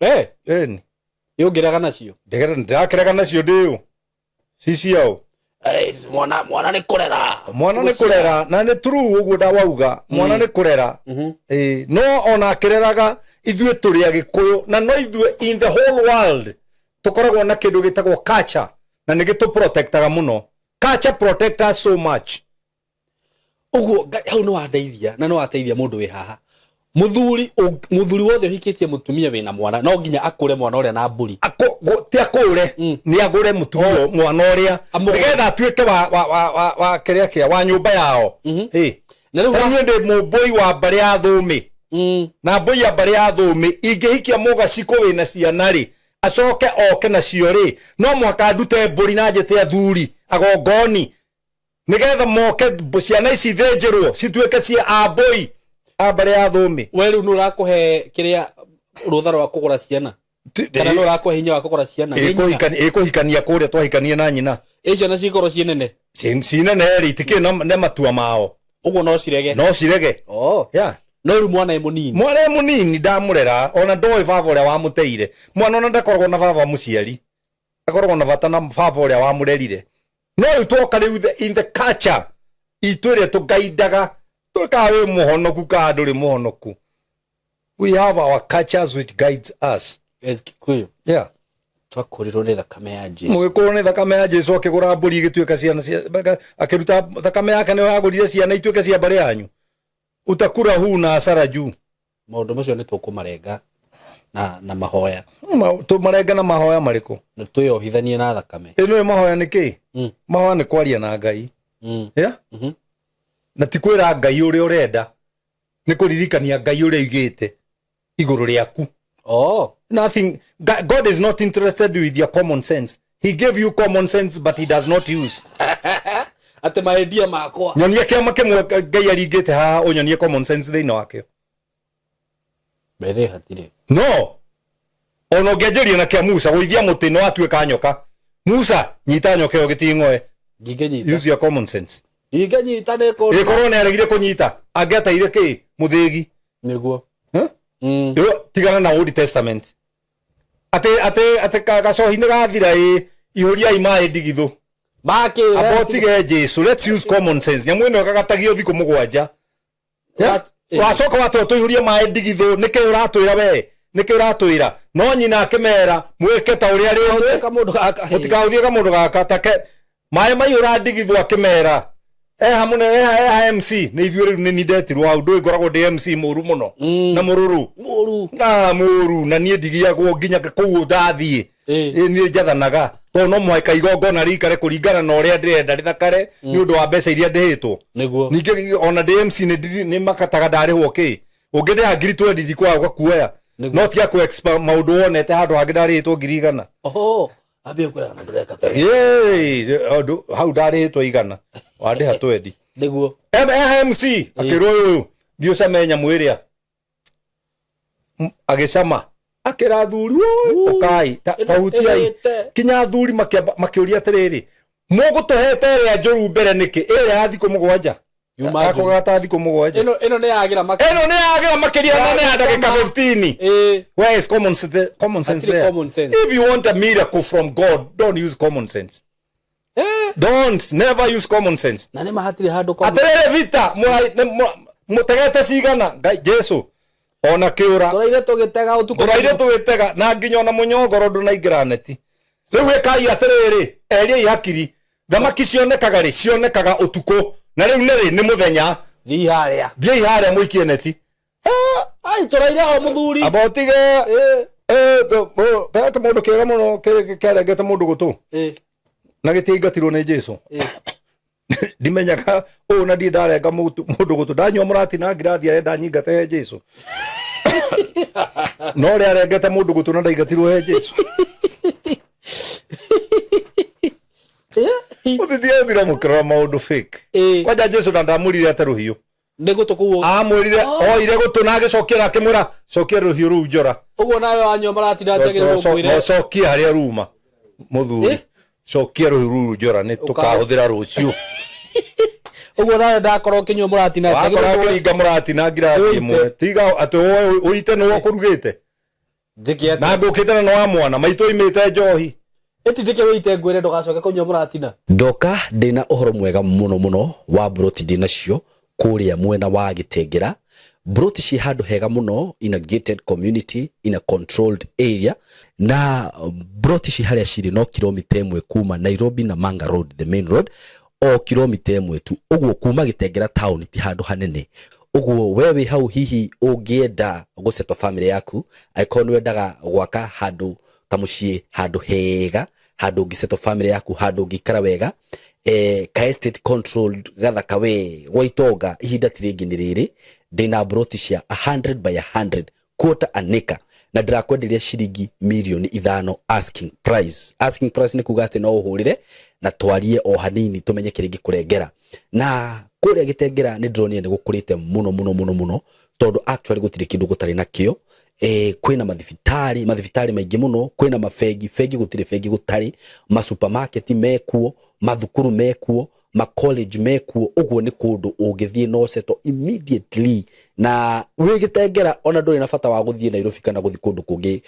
Ĩni. Ĩ, ũngĩrega nacio? Ndĩrakĩrega nacio ndĩũ. Ci ciao. Mwana nĩ kũrera. Mwana nĩ kũrera, na nĩ true ũguo ndawauga, mwana nĩ kũrera. No ona akĩreraga ithuĩ tũrĩ Agĩkũyũ, na no ithuĩ in the whole world tũkoragwo na kĩndũ gĩtagwo culture, na nĩ gĩtũ protectaga mũno. Culture protect us so much. Ũguo hau nĩ wandeithia, na nĩ wateithia mũndũ wĩ haha. Muthuri muthuri wothe uhikitie mutumia wina mwana no nginya akure mwana uria na mburi. Ti akũre, nĩ agũre mũtumia mwana ũrĩa Amũgũre. nĩgetha atuĩke wa kĩrĩa kĩa wa nyũmba yao. Ĩ. Na rĩu Ta niĩ ndĩ mũmbũi wa mbarĩ ya thũmĩ, na mbũi ya mbarĩ ya thũmĩ ingĩhikia mũgacikũ wĩna ciana rĩ, acoke oke nacio rĩ, no mũhaka ndute mbũri na njĩte athuri agongoni nĩgetha moke ciana ici thĩnjĩrwo cituĩke cia ambũi a mbarĩ ya thũmĩ. We rĩu nũ ũrakũhe kĩrĩa rũtha rwa kũgũra ciana, kana nũ ũrakũhe hinya wa kũgũra ciana? Nĩ nyina. Ĩkũhikania kũrĩa twahikania na nyina. Ĩ ciana cikorwo ciĩ nene? Cinene rĩ, itikĩrĩ na matua mao. Ũguo no cirege. No cirege. Oh. Yeah. No rĩu mwana e mũnini. Mwana e mũnini, ndamũrera ona ndoĩ baba ũrĩa wamũteire. Mwana ona ndakoragwo na baba mũciari, akoragwo na bata na baba ũrĩa wamũrerire. No rĩu twoka rĩu in the culture itũ ĩrĩa tũgaindaga tũkaa wĩ mũhonoku kaa ndũrĩ mũhonoku, we have our cultures which guides us. As Kikuyu. Yeah. Twakũrirwo nĩ thakame ya Jesu. Mũgĩkũrwo nĩ thakame ya Jesu, akĩgũra mbũri igĩtuĩka ciana cia, akĩruta thakame yake nĩyo yagũrire ciana ituĩke cia mbarĩ yanyu. Utakura huu na hasara juu. Maũndũ macio nĩ tũkũmarenga na mahoya. Tũmarenga na mahoya marĩkũ? Na twĩyohithanie na thakame. Ĩno ĩ mahoya nĩ kĩ? Mahoya nĩ kwaria na Ngai. Yeah? Na ti kwĩra Ngai ũrĩa ũrenda, nĩ kũririkania Ngai ũrĩa aigĩte igũrũ rĩaku. Oh. Nothing. God is not interested with your common sense. He gave you common sense, but he does not use. Atĩ maendia makwa. Nyonia kĩama kĩmwe Ngai aringĩte haha, ũnyonie common sense thĩinĩ wakĩo. Bethe hatirĩ. No. Ona ũngĩanjĩria na kĩa Musa, gũithia mũtĩ no atuĩka nyoka. Musa, nyita nyoka ĩyo gĩting'oe. Ndingĩnyita. Use your common sense. Ndingĩnyita nĩ kũndũ. Ĩkorwo nĩ aregire kũnyita, angĩateire kĩ? Mũthĩgi. Nĩguo. Huh? Ĩyo, tigana na Old Testament. Atĩ gacohi nĩ gathira ĩ, ihũriai maĩ ndigithũ. Makĩ. Amba ũtige Jesu, let's use common sense. Nyamũ ĩno ĩgagatagio thikũ 7. Yeah? Wacoka watwa tũihũrie maĩ ndigithũ, nĩkĩ ũratwĩra we? Nĩkĩ ũratwĩra? No nyina akĩmera, mwĩke ta ũrĩa rĩmwe. Kamũndũ gaka. Mũtikahũthie kamũndũ gaka, take maĩ maihũra ndigithũ akĩmera. Eha mũne, eha MC, nĩ ithuĩ rĩu nĩ nindetirwo hau, ndũĩ ngoragwo ndĩ MC mũru mũno. Na mũrũrũ. Mũru. Na mũru, na niĩ ndigiagwo nginya kũu ndathiĩ. Ĩ, niĩ njathanaga. Tondũ no mũhaka igongona rĩikare kũringana na ũrĩa ndĩrenda rĩthakare, nĩ ũndũ wa mbeca iria ndĩhĩtwo. Nĩguo. Ningĩ ona ndĩ MC nĩ makataga ndarĩhwo kĩ. Ũngĩndĩha ngiri twendi ndikwaga ũgakuoya. Nĩguo. No tiga kũ expa maũndũ wonete handũ hangĩ ndarĩhĩtwo ngiri igana. Oho, ambia kwĩraga na ndũreka ta. Yey, ũndũ hau ndarĩhĩtwo igana. Wandĩha twendi. Nĩguo. MC akĩrwo ũyũ, thiĩ ũcame nyamũ ĩrĩa. Agĩcama. Akĩra athuri, Oi, ũkai, ta hutiai. Ĩhĩte. Kinya athuri makĩũria atĩrĩrĩ, mũgũtũhete ĩrĩa njũru mbere nĩkĩ? Ĩrĩa ya thikũ 7. Yuma njũru. Akũgata thikũ 7. Ĩno nĩ yagĩra makĩria. Ĩno nĩ yagĩra makĩria na nĩ ya ndagĩka 15. Where is common sense Hatirĩ there? common sense. If you want a miracle from God, don't use common sense. Don't, never use common sense. Na nĩ ma hatirĩ handũ common Atĩrĩrĩ vita, mũtegete cigana? Ngai, Jesu. Ona kĩũra. Tũraire tũgĩtega ũtukũ. Tũraire tũgĩtega, na nginya ona mũnyongoro ndũnaingĩra neti. Rĩu ĩkai atĩrĩrĩ, eriai hakiri. Thamaki cionekaga rĩ? Cionekaga ũtukũ. Na rĩu nĩ rĩ? Nĩ mũthenya. Thiĩ harĩa. Thiĩ harĩa mũikie neti. Ai, tũraire o mũthuri. Amba ũtige, kaya kĩmũndũ kĩega mũno, kĩarengete mũndũ gũtũ. Na gĩtiaingatirwo nĩ Jesu. Ndimenyaga ũũ na ndirĩ ndarenga mũndũ gũtũ. Ndanyua mũrati na ngirathi arenda nyingate he Jesu. No ũrĩa arengete mũndũ gũtũ na ndaingatirwo he Jesu. Ũthithia ũthira mũkĩrora maũndũ fake. Kwanja Jesu na ndamũrire ate rũhiũ. Nĩ gũtũ kũu. Amwĩrire, oire gũtũ na agĩcokia na akĩmwĩra, cokia rũhiũ rũu njora. Ũguo nawe wanyua mũratina njagĩrĩirwo ũkwĩre. No cokia harĩa ruma, mũthuri. Cokia rũhiũ rũu njora, nĩ tũkahũthĩra rũciũ. Ũguo nawe ndakorwo ũkĩnyua mũratina Wakora njagĩrĩirwo ũkĩringa mũratina ngirathi Ũite. ĩmwe. Tiga atĩ woe ũite nĩwe ũkũrugĩte. Njĩke atĩa? Na ngũkĩte na nĩ wa mwana, maitũ oimĩte njohi. Ĩti njĩke wĩite ngwĩre ndũgacoke kũnyua mũratina. Ndoka ndĩna ũhoro mwega mũno mũno wa mburoti ndĩnacio kũrĩa mwena wa Gĩtengera. Mburoti ciĩ handũ hega mũno in a gated community in a controlled area, na mburoti ci harĩa cirĩ no kilomita ĩmwe kuma Nairobi na Manga Road, the main road, o kilomita ĩmwe tu. Ũguo kuma Gĩtengera town ti handũ hanene. Ũguo we wĩ hau hihi ũngĩenda gũsettle family yaku, angĩkorwo nĩ wendaga gwaka handũ kamũciĩ, handũ hega, handũ ũngĩsettle family yaku, handũ ũngĩikara wega, ka estate controlled gathaka we gwa itonga, ihinda ti rĩngĩ nĩ rĩrĩ. Ndĩna mburoti cia 100 by 100 quarter an acre na ndĩrakwenderia ciringi mirioni 5 asking price. Asking price nĩ kuga atĩ no ũhũrĩre na twarie o hanini tũmenye kĩrĩa ingĩkũrengera. Na kũrĩa Gĩtengera nĩ ndĩronire nĩ gũkũrĩte mũno mũno mũno mũno, tondũ actually gũtirĩ kĩndũ gũtarĩ nakĩo. Kwĩna mathibitarĩ, mathibitarĩ maingĩ mũno, kwĩna mabengi, bengi gũtirĩ bengi gũtarĩ, masupermarket mekuo, mathukuru mekuo, ma college mekuo. Ũguo nĩ kũndũ ũngĩthiĩ no settle immediately na wĩ Gĩtengera, ona ndũrĩ na bata wa gũthiĩ Nairobi kana gũthiĩ kũndũ kũngĩ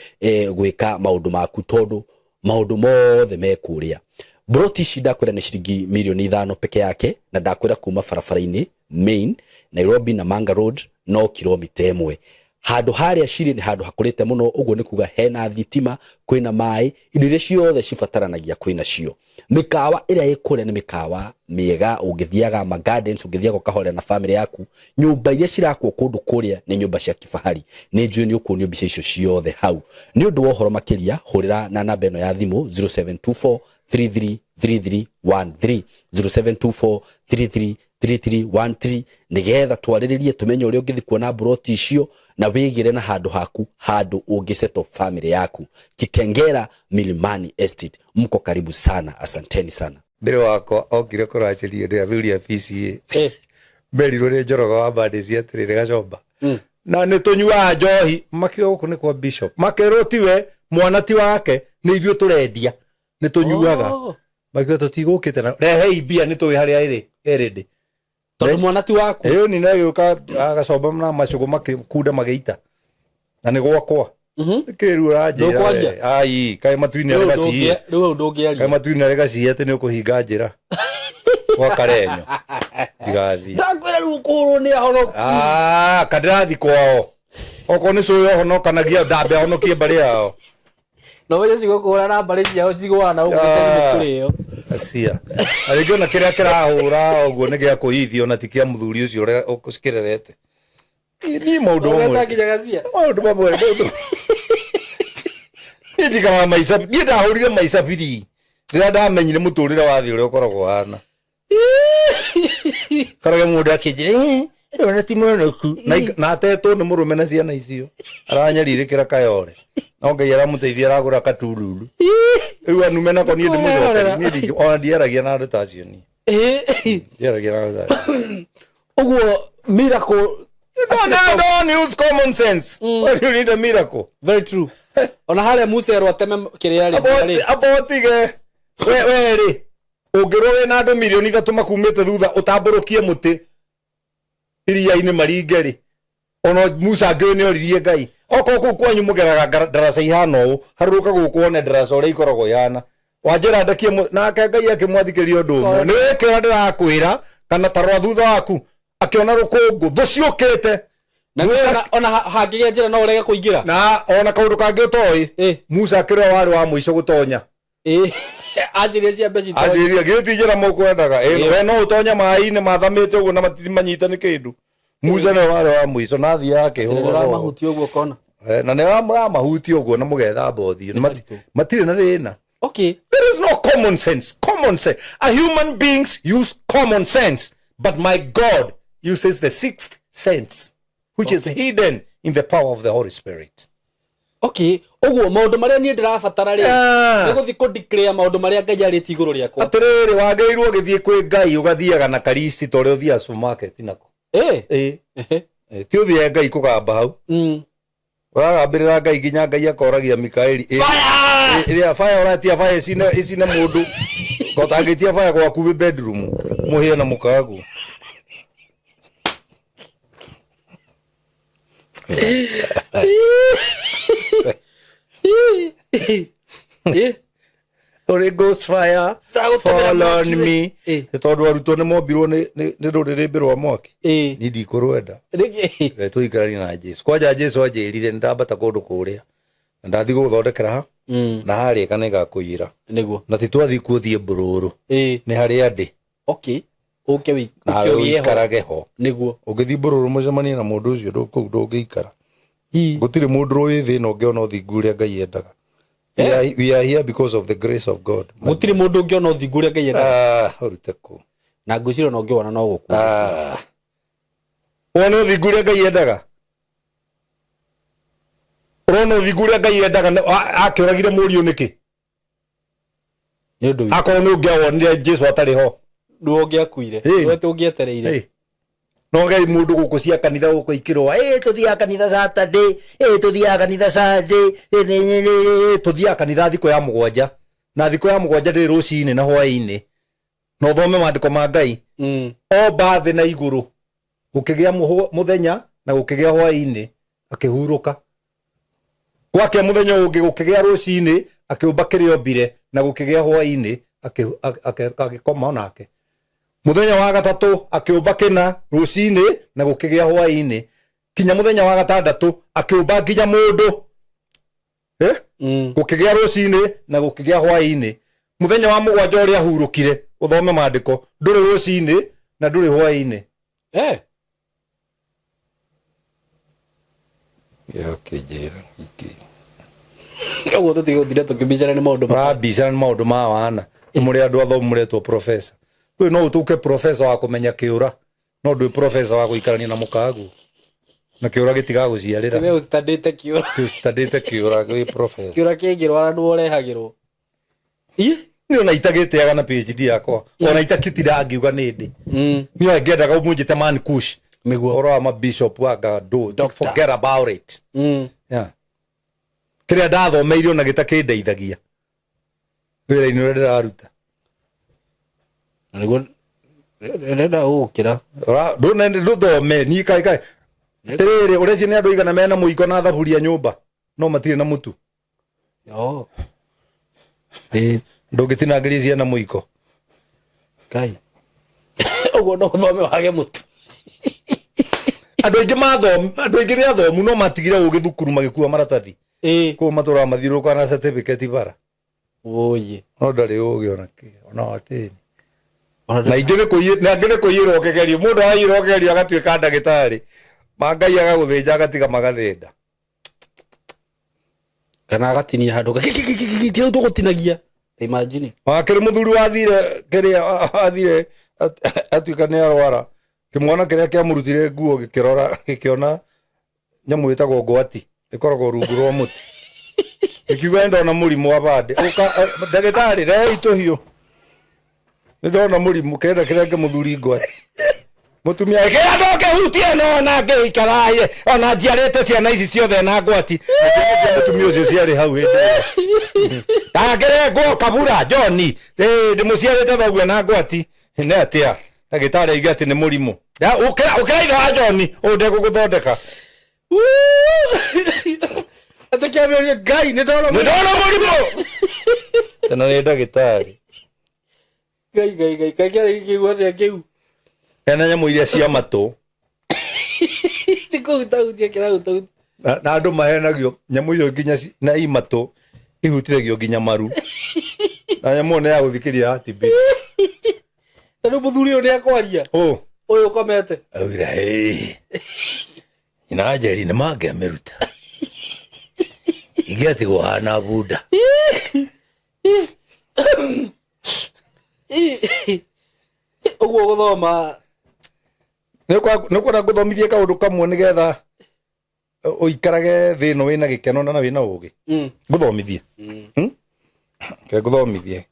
gwĩka maũndũ maku, tondũ maũndũ mothe me kũrĩa. Broti ici ndakwĩra nĩ ciringi mirioni 5 peke yake, na ndakwĩra kuma barabara-inĩ main Nairobi na Manga Road no kilomita 1. Handũ harĩa cirĩ nĩ handũ hakũrĩte mũno, ũguo nĩ kuga hena thitima, kwĩna maĩ, indo iria ciothe cibataranagia kwĩna cio. Mĩkawa ĩrĩa ĩ kũrĩa nĩ mĩkawa mĩega, ũngĩthiaga ma gardens, ũngĩthiaga ũkahorera na family yaku. Nyũmba iria cirakwo kũndũ kũrĩa nĩ nyũmba cia kifahari. Nĩ njũĩ nĩ ũkuonio mbica icio ciothe hau. Nĩ ũndũ wa ũhoro makĩria, hũrĩra na namba ĩno ya thimũ 0724 333313, 0724 333313, nĩgetha twarĩrĩrie tũmenye ũrĩa ũngĩthiĩ kuona mburoti icio na wĩgĩre na handũ haku, handũ ũngĩsettle family yaku. Kitengera Milimani Estate, mko karibu sana, asanteni sana. Mbere wakwa okire kũracĩrio nĩ athuri a PCA, merirwo nĩ Njoroge wa Mbandĩci atĩrĩrĩ, gacomba na nĩ tũnyuaga njohi, makiuga gũkũ nĩ kwa bishop, makerwo tiwe mwana ti wake, nĩ ithuĩ tũrendia, nĩ tũnyuaga. Makiuga tũtigũkĩte na rehei mbia, nĩ tũĩ harĩa ĩrĩ ĩrĩndĩ. Tondũ mwana ti waku. Ĩyo ni nagĩũka agacomba na macũgũ makĩkunda magĩita na nĩ gwakwa. Nĩkĩru ũranjĩra? Ndũkwaria? We? Ai, kaĩ matu-inĩ arĩ gaciĩ? Rĩu hau ndũngĩaria. Kaĩ matu-inĩ arĩ gaciĩ atĩ nĩ ũkũhinga njĩra gwa karenyo ndigathiĩ? Ndakwĩra rĩu ũkũhũrwo nĩ ahonoki. Ah, kandĩrathi kwao okorwo nĩ cũĩ ũhonokanagia, ndambe ahonokie mbarĩ yao. No menye cigũkũhũra na mbarĩ ciao cigũana ũguo. Ah. Kũrĩo. Acia na rĩngĩ ona kĩrĩa kĩrahũra ũguo nĩ gĩa kũhithio na ti kĩa mũthuri ũcio ũrĩa ũkĩrerete. Niĩ maũndũ mamwe Ũgeta nginya gacia. Maũndũ mamwe, maũndũ niĩ njikaraga maica, niĩ ndahũrire maica biri rĩrĩa ndamenyire mũtũrĩre wa thĩ ũrĩa ũkoragwo ũhana. Karage mũndũ akĩnjĩra, "Eh, ĩno ti mũhonoku." Na atetwo nĩ mũrũme na ciana icio aranyarirĩkĩra kayore, no Ngai aramũteithia aragũra katururu rĩu anume nako. Niĩ ndĩmũcokeri, niĩ ona ndiaragia na andũ ta acio, niĩ ndiaragia na andũ ta acio. Ũguo miracle. No, don't use common sense when you need a miracle. Very true. Ona harĩa Musa erwo ateme kĩrĩa rĩ. Amba ũtige we rĩ, ũngĩrwo wĩna andũ 3 mirioni makumĩte thutha ũtambũrũkie mũtĩ iria-inĩ maringe rĩ, ona Musa angĩũĩ nĩ oririe Ngai, okorwo kũu kwanyu mũgeraga ndaraca ihana ũũ, harũrũka gũkũ wone ndaraca ũrĩa ikoragwo ihana, wanjĩra ndekie nake Ngai akĩmwathikĩria ũndũ ũmwe, nĩ wĩke ũrĩa ndĩrakwĩra kana tarora thutha waku. Akĩona rũkũngũ, thũ ciũkĩte. Na ona hangĩgĩa njĩra no ũrege kũingĩra. Na ona kaũndũ kangĩ ũtoĩ, Musa akĩrĩa warĩ wa mũico gũtonya. Aciria ciambe citonye. Aciria gĩti njĩra mũkwendaga. We no ũtonye maĩ-inĩ mathamĩte ũguo na manyite nĩ kĩndũ. Musa nĩwe warĩ wa mũico na athiaga akĩhũraga. Mahuti ũguo kona. Na nĩ mũramahutia ũguo na mũgethamba ũthiũ. Matirĩ na thĩna. There is no common sense. Common sense. A human beings use common sense, but my God uses the sixth sense, which is hidden in the power of the Holy Spirit. Okay, ũguo maũndũ marĩa niĩ ndĩrabatara rĩ, nĩ gũthiĩ kũ declare maũndũ marĩa Ngai arĩtie igũrũ rĩakwa. Atĩrĩrĩ, wagĩrĩirwo ũgĩthiĩ kwĩ Ngai ũgathiaga na karisti ta ũrĩa ũthiaga supermarket nako. Ĩ, ti ũthiaga Ngai kũgamba hau. Ũragambĩrĩra Ngai nginya Ngai akoragia Mikaeli. Fire! Ĩrĩa fire ũratia, fire icine icine mũndũ kotangĩtia fire gwaku wĩ bedroom mũhĩe na mũkaguo. Holy Ghost fire. Ndagũtũmĩra fall on mwaki. me. Nĩ tondũ arutwo nĩ mombirwo nĩ rũrĩrĩmbĩ rwa mwaki. Niĩ ndikũrwenda. Nĩkĩ? Tũikaranie na Jesu kwanja. Jesu anjĩrire nĩ ndambata kũndũ kũrĩa na ndathiĩ gũgũthondekera ha na harĩka nĩ ngakũiyĩra. Na ti twathiĩ kuo thiĩ mbũrũrũ, nĩ harĩa ndĩ. Ũke ũke Nawe ũgĩe ho. ũikarage ho. Nĩguo. Ũngĩthiĩ mbũrũrũ mũcemanie na mũndũ ũcio kũu ndũngĩikara. Ii. Gũtirĩ mũndũ wĩ thĩ ĩno ũngĩona ũthingu ũrĩa Ngai endaga. We are here because of the grace of God. Gũtirĩ mũndũ ũngĩona ũthingu ũrĩa Ngai endaga. Ah, ũrute kũ. Na ngwĩciria ona ũngĩwona no gũkua. Ah. Wona ũthingu ũrĩa Ngai endaga? Ũrona ũthingu ũrĩa Ngai endaga akĩũragire mũriũ nĩkĩ? Nĩ ũndũ witũ. Akorwo nĩ ũngĩawonire Jesu atarĩ ho. Nĩwe ũngĩakuire. Ĩĩ. Nĩwe tũngĩetereire. Ĩĩ. No ngai mũndũ gũkũ cia kanitha gũkũ ikĩrũa, ĩĩ tũthiaga kanitha Saturday, ĩĩ tũthiaga kanitha Sunday, ĩĩ nĩ nĩ nĩ nĩ." Tũthiaga kanitha thikũ ya mũgwanja. Na thikũ ya mũgwanja ndĩrĩ rũcinĩ na hwaĩ-inĩ. Na ũthome maandĩko ma Ngai. Omba thĩ na igũrũ. Gũkĩgĩa mũthenya na gũkĩgĩa hwaĩ-inĩ, akĩhurũka. Gwakĩa mũthenya ũngĩ gũkĩgĩa rũcinĩ, akĩũmba kĩrĩa ombire, na gũkĩgĩa hwaĩ-inĩ, agĩkoma onake. Mũthenya wa gatatũ akĩũmba kĩna rũcinĩ na gũkĩgĩa hwaĩ-inĩ. Kinya mũthenya wa gatandatũ akĩũmba nginya mũndũ. Gũkĩgĩa rũcinĩ na gũkĩgĩa hwaĩ-inĩ. Mũthenya wa mũgwanja ũrĩa ahurũkire, ũthome maandĩko, ndũrĩ rũcinĩ na ndũrĩ hwaĩ-inĩ. Ũkĩnjĩra ningĩ. Ũguo tũtigũtinda tũkĩbicana nĩ maũndũ ma- Mũrabicana nĩ maũndũ ma wana. Nĩ mũrĩ andũ athomu mũretwo professor. Rĩu no ũtuĩke professor wa kũmenya kĩũra, no ndwĩ professor wa gũikarania na mũkaguo. Na kĩũra gĩtigagũciarĩra. We ũcitandĩte kĩũra. Ũcitandĩte kĩũra wĩ professor. Kĩũra kĩngĩrwara nĩwe ũrehagĩrwo. Ii? Niĩ ona itagĩtĩaga na PhD yakwa. Ona itakĩtira ngiuga nĩ ndĩ. Niĩ ona ngĩendaga ũmũnjĩte man kush. Nĩguo. Ũhoro wa ma bishop wa Gado. Doctor. Forget about it. Yeah. Kĩrĩa ndathomeire ona gĩtakĩndeithagia wĩra-inĩ ũrĩa ndĩraruta. Na nĩguo ndĩrenda gũgũkĩra. Ndũthome niĩ kaĩ kaĩ. Atĩrĩrĩ, ũreciria nĩ andũ aigana mena mũiko na thaburia nyũmba no matirĩ na mũtu. Oh. Ĩĩ. Ndũngĩtinangĩria ciana mũiko. Ngai. Ũguo no ũthome wage mũtu. Andũ aingĩ mathom, andũ aingĩ nĩ athomu no matigire ũgĩ thukuru magĩkua maratathi. Ĩĩ. Kũu matũraga mathiũrũrũkaga na certificate bara. Ũyĩ. No ndarĩ ũgĩ ona kĩ, ona watĩni. Na ingĩ nĩ kũiyĩ, na angĩ nĩ kũiyĩrwo kĩgerio. Mũndũ araiyĩrwo kĩgerio agatuĩka ndagĩtarĩ. Ma Ngai agagũthĩnja agatiga magathĩnda. Kana agatinia handũ kĩu tũgũtinagia. Imagine. Wakĩrĩ mũthuri wathire kĩrĩa athire atuĩka nĩ arwara. Kĩmwana kĩrĩa kĩamũrutire nguo gĩkĩrora gĩkĩona nyamũ ĩtagwo ngwati ĩkoragwo rungu rwa mũtĩ. Gĩkiuga nĩ ndona mũrimũ wa bandĩ. Ũka ndagĩtarĩ rehei tũhiũ. Nĩ ndona mũrimũ kenda kĩrĩa kĩmũthuri ngwati. Mũtumia kĩrĩa ndũngĩhutia no ona ngĩikara ona njiarĩte ciana ici ciothe na ngwati. Na ciana cia mũtumia ũcio ciarĩ hau hĩndĩ ĩyo. Ndangĩrengwo kabura John. Ĩĩ ndĩmũciarĩte thoguo na ngwati. Nĩ atĩa? Ndagĩtarĩ auge atĩ nĩ mũrimũ. Ũkĩra ũkĩra ithe wa John, ũyũ ndegũgũthondeka. Atĩ kĩambĩrĩria Ngai nĩ ndona Nĩ ndona mũrimũ. Tena nĩ ndagĩtarĩ. Ngai Ngai Ngai kaĩ kĩarĩ gĩkĩigua atĩa kĩu? Ena nyamũ iria cia matũ. Nĩ kũhutahutia kĩrahutahutia. Na andũ mahenagio nyamũ icio nginya na i matũ ihutithagio nginya maru. Na nyamũ ĩyo nĩ ya gũthikĩria heartbeat. Na rĩu mũthuri ũyũ nĩ akwaria. Ũ. Ũyũ ũkomete. Augire, hey. Nyina Njeri nĩ mangĩamĩruta. Ingĩatigwo hana bunda. Ũguo gũthoma. Nĩ ũkwenda ngũthomithie kaũndũ kamwe nĩgetha ũikarage thĩ ĩno wĩna gĩkeno na wĩna ũgĩ. Ngũthomithie. Reke ngũthomithie.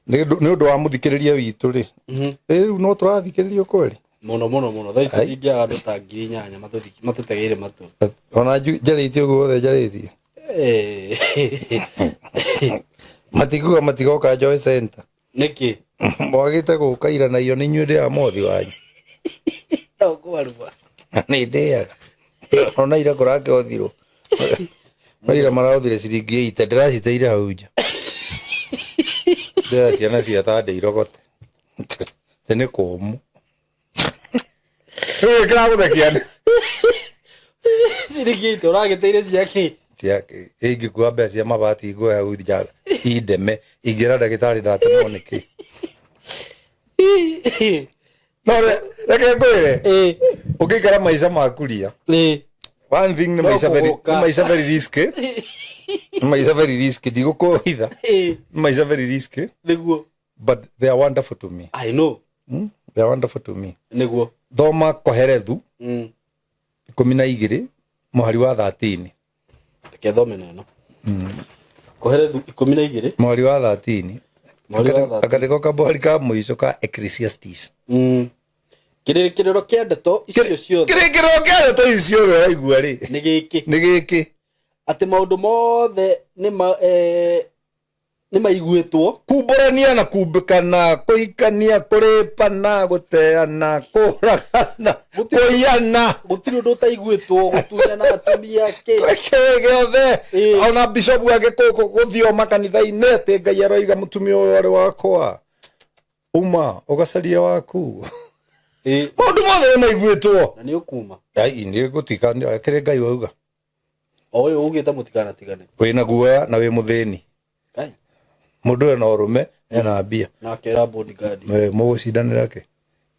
Nĩ ũndũ wa mũthikĩrĩria witũ rĩ. Rĩu no tũrathikĩrĩrio kweri? Mũno, mũno, mũno. Thaa ici tũtingĩaga andũ ta ngiri inyanya matũtegeire matũ. Ona njarĩtie ũguo wothe njarĩtie. Matikuga matigoka Joy Center. Nĩkĩ? Mwagĩte gũka ira na iyo nĩ inyuĩ ndĩaga mothi wanyu. No kũmaruma. Nĩ ndĩaga. Ona ira kũrakĩothirwo. No ira maraothire ciringi 80 ndĩraciteire hau nja. Ndĩra ciana cia tande irogote. Tĩ nĩ kũmũ. Rĩu kĩragũthekia nĩ. Ciringi 80 ũragĩteire cia kĩ? Cia kĩ? Ingĩkua mbeca cia mabati nguoya hau nja indeme ingĩra ndagĩtarĩ ndatemwo nĩkĩ. No reke ngwĩre, Ĩ. ũngĩikara maica maku ria, Ĩ. one thing nĩ No maica very, kũgũka. nĩ maica very risky, nĩ maica very risky, ndigũkũhitha, Ĩ. nĩ maica very risky, Nĩguo. but they are wonderful to me. I know. They are wonderful to me. Nĩguo. Thoma Koherethu 12 mũhari wa 13. Reke thome na ĩno. Koherethu 12. Mũhari wa 13. Mũhari wa 13. Akandĩko ka mũhari ka mũico ka Ecclesiastes. Kĩrĩkĩrĩro kĩa ndeto icio ciothe Kĩrĩkĩrĩro kĩa ndeto ici ciothe ũraigua rĩ, nĩ gĩkĩ, nĩ gĩkĩ, atĩ maũndũ mothe nĩ ma, nĩ maiguĩtwo, kumbũrania na kumbĩkana, kũhikania, kũrĩpana, gũteana, kũragana, kũiyana, gũtirĩ ũndũ ũtaiguĩtwo, gũtunyana atumia kĩ. Kĩ gĩothe. Ona bishopu angĩ gũthioma kanitha-inĩ atĩ Ngai aroiga mũtumia ũyũ arĩ wakwa, uma ũgacarie waku. Maũndũ mothe nĩ maiguĩtwo. Na nĩ ũkuma. Ai, nĩ gũtika kĩrĩ Ngai wauga. O ũyũ ugĩte mũtikanatigane. Wĩna guoya na wĩ mũthĩni. Kai. Mũndũ ena ũrũme ena mbia. Na akera bodyguard. Mũgũcindanĩra kĩ?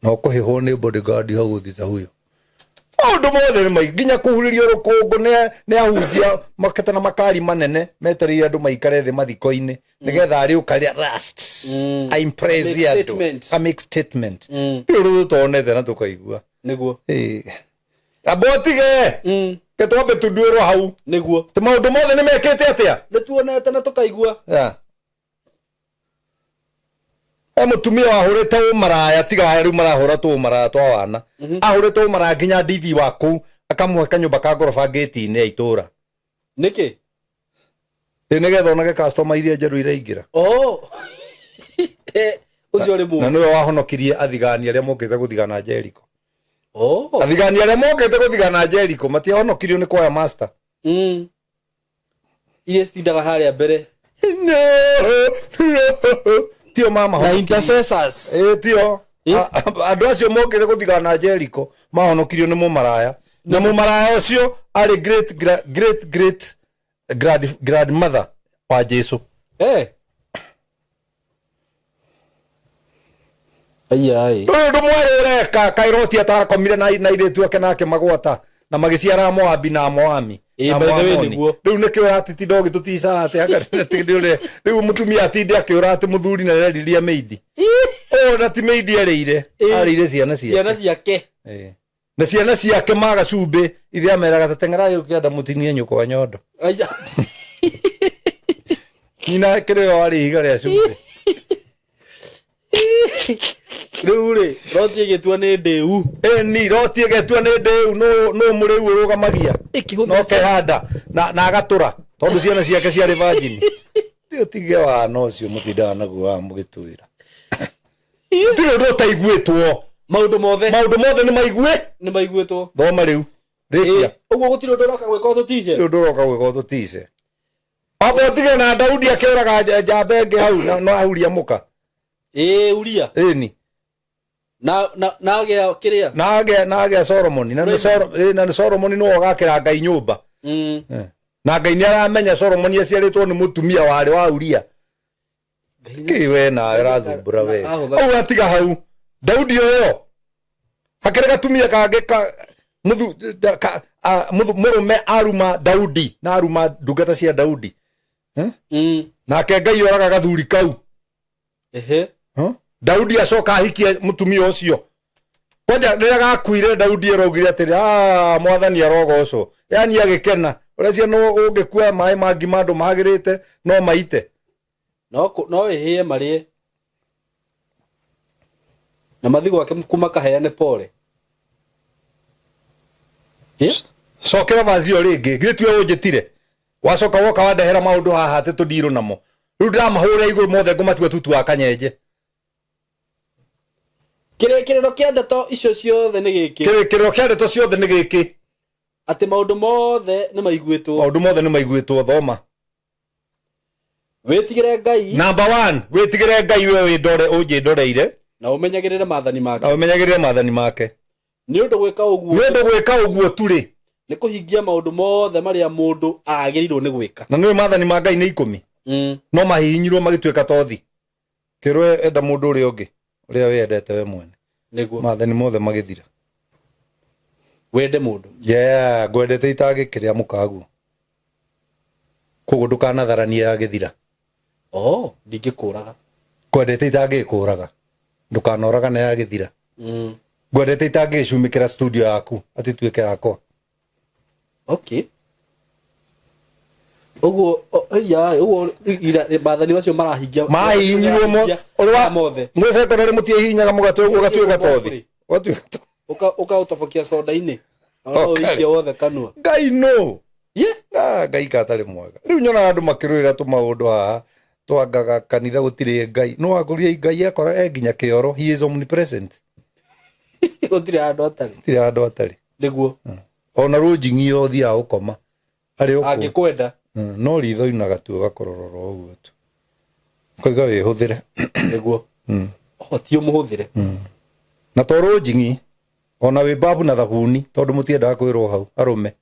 Na ũkũhĩhwo nĩ bodyguard hau ũthiĩ ta huyo. Maũndũ mothe nĩ maingĩ, nginya kũhurĩrio rũkũngũ nĩ ahunjia makĩte na makari manene metereire andũ maikare thĩ mathiko-inĩ nĩgetha arĩũka rĩa last a impress Make andũ. statement. A make statement. Rĩu rĩu tũtonete na tũkaigua. Nĩguo. Amba ũtige. Ke twambe tunduĩrwo hau. Nĩguo. Ti maũndũ mothe nĩ mekĩte atĩa? Nĩ tuonete na tũkaigua. Yeah. He mũtumia wahũrĩte ũmaraya, tiga aya rĩu marahũra tũmaraya twa wana. Ahũrĩte ũmaraya nginya ndithi wa kũu akamũhe kanyũmba ka ngoroba ngĩti-inĩ ya itũra. Nĩkĩ? Ĩ nĩgetha onage customer iria njerũ iraingĩra. Oh. Ũcio ũrĩ Na mũũru. nĩwe wahonokirie athigani arĩa mokĩte gũthigana Jericho. Oh. Athigani arĩa mokĩte gũthigana Jericho matiahonokirio nĩ kwaya master. Iria citindaga harĩa mbere. No. Tio mama. Na intercessors. Ĩ tio. Andũ acio mokĩte gũthigana Jericho mahonokirio nĩ mũmaraya. Na mũmaraya ũcio arĩ great great great grandmother wa Jesu. Ai. Ndũrĩ ũndũ mwerũ ũreka, kaĩ Loti atarakomire na airĩtu ake nake magwata na magĩciara Moabi na Moami. Ĩ, Na by the way, Moamoni. nĩguo. Rĩu nĩkĩo ũratitinda ũgĩtũticaga atĩ anga atĩ nĩ ũrĩa- rĩu mũtumia atinde akĩũra atĩ mũthuri na areriria maid. Ũyũ na ti maid arĩire, arĩire ciana ciake. Ciana ciake. Ĩ. Na ciana ciake maga cumbĩ, ithe ameraga ta teng'erai ũkĩenda mũtinie nyũkwa nyondo. Aya. Nyina kĩrĩ o arĩ ihiga rĩa cumbĩ. Rĩu rĩ, Loti ĩgĩtua nĩ ndĩu. Ĩni, Loti ĩgetua nĩ ndĩu, nũ mũrĩu ũrũgamagia? Ĩkĩhũthĩra No kehanda na agatũra tondũ ciana ciake ciarĩ virgin. Ti ũtige wana ũcio mũtindaga naguo wa mũgĩtwĩra. Gũtirĩ ũndũ ũtaiguĩtwo. Maũndũ mothe. Maũndũ mothe nĩ maigue? Nĩ maiguĩtwo. Thoma rĩu. Rĩkia. Ĩ, ũguo gũtirĩ ũndũ ũroka gwĩka ũtũtice? Gũtirĩ ũndũ ũroka gwĩka ũtũtice. Amba ũtige na Daudi akĩũraga njamba ĩngĩ hau no ahuria mũka. Ĩ, Uria. Ĩni. Na agĩa kĩrĩa? Na agĩa Solomoni. Na nĩ Solomoni nĩwe ũgakĩra Ngai nyũmba. Na Ngai nĩ aramenya Solomoni aciarĩtwo nĩ mũtumia warĩ wa Uria. Kĩ we nawe ũrathumbũra we. Au atiga hau. Daudi ũyũ. Hakĩrĩ gatumia kangĩ ka mũrũme aruma Daudi na aruma ndungata cia Daudi. Nake Ngai oraga gathuri kau. Daudi acoka ahikie mũtumia ũcio. Kwanja rĩrĩa gakuire Daudi araugire atĩrĩ, mwathani arogocwo. Yaani agĩkena. Ũreciria no ũngĩkua maĩ ma ngima andũ magĩrĩte no maite. No ĩhĩe marĩe. Na mathi gwake kuma kaheane pole. Cokera vazi ĩyo rĩngĩ. Githĩ tiwe ũnjĩtire? Wacoka woka wandehera maũndũ haha atĩ tũndirũ namo. Rĩu ndĩramahũra igũrũ mothe ngũmatua tutu wa kanyenje. Kĩrĩkĩrĩro kĩa ndeto icio ciothe nĩ gĩkĩ. Kĩrĩkĩrĩro kĩa ndeto ciothe nĩ gĩkĩ. Atĩ maũndũ mothe nĩ maiguĩtwo. Maũndũ mothe nĩ maiguĩtwo, thoma. Wĩtigĩre Ngai. Number 1, wĩtigĩre Ngai we wĩndore ũnjĩndoreire. Na ũmenyagĩrĩre maathani make. Na ũmenyagĩrĩre maathani make. Nĩ ũndũ gwĩka ũguo. Nĩ ũndũ gwĩka ũguo tu rĩ. Nĩ kũhingia maũndũ mothe marĩa mũndũ agĩrĩirwo nĩ gwĩka. Na nĩũĩ maathani ma Ngai nĩ 10. No mahihinyirwo magĩtuĩka tothi. Kĩrwo enda mũndũ ũrĩa ũngĩ, ũrĩa wĩyendete we mwene. Nĩguo. Maathani mothe magĩthira. Wende mũndũ. Yeah, ngwendete itangĩkĩrĩa mũkaguo. Koguo ndũkanatharanie yagĩthira. Oh, ndingĩkũraga. Ngwendete itangĩkũraga. Ndũkanoragane yagĩthira. Ngwendete itangĩcumĩkĩra studio yaku atĩ tuĩke yakwa. Okay. Ũguo ya ũguo maathani macio marahingia. Mahihinyirwo mo ũrĩa mothe. Mwĩ secondary mũtiahihinyaga mũgate ũguo ũgatuĩka tothi. Ũgatuĩka tothi. Ũkaũtobokia soda-inĩ. Ona ũikie wothe kanua. Ngai no. Yeah. Ah, Ngai katarĩ mwega. Rĩu nyonaga andũ makĩrũĩra tũmaũndũ haha twangaga kanitha gũtirĩ Ngai. No wakũria Ngai akora e nginya kĩoro. He is omnipresent. Gũtirĩ handũ atarĩ. Gũtirĩ handũ atarĩ. Nĩguo. Ona rũnjing'i ũthiaga gũkoma. Harĩ ũkũ. Angĩkwenda. No ritho inaga tu ũgakororora ũguo tu. Ũkauga wĩhũthĩre. Nĩguo. Ti ũmũhũthĩre. Na to rũnjing'i ona wĩ babu na thabuni tondũ mũtiendaga kwĩrwo hau arũme.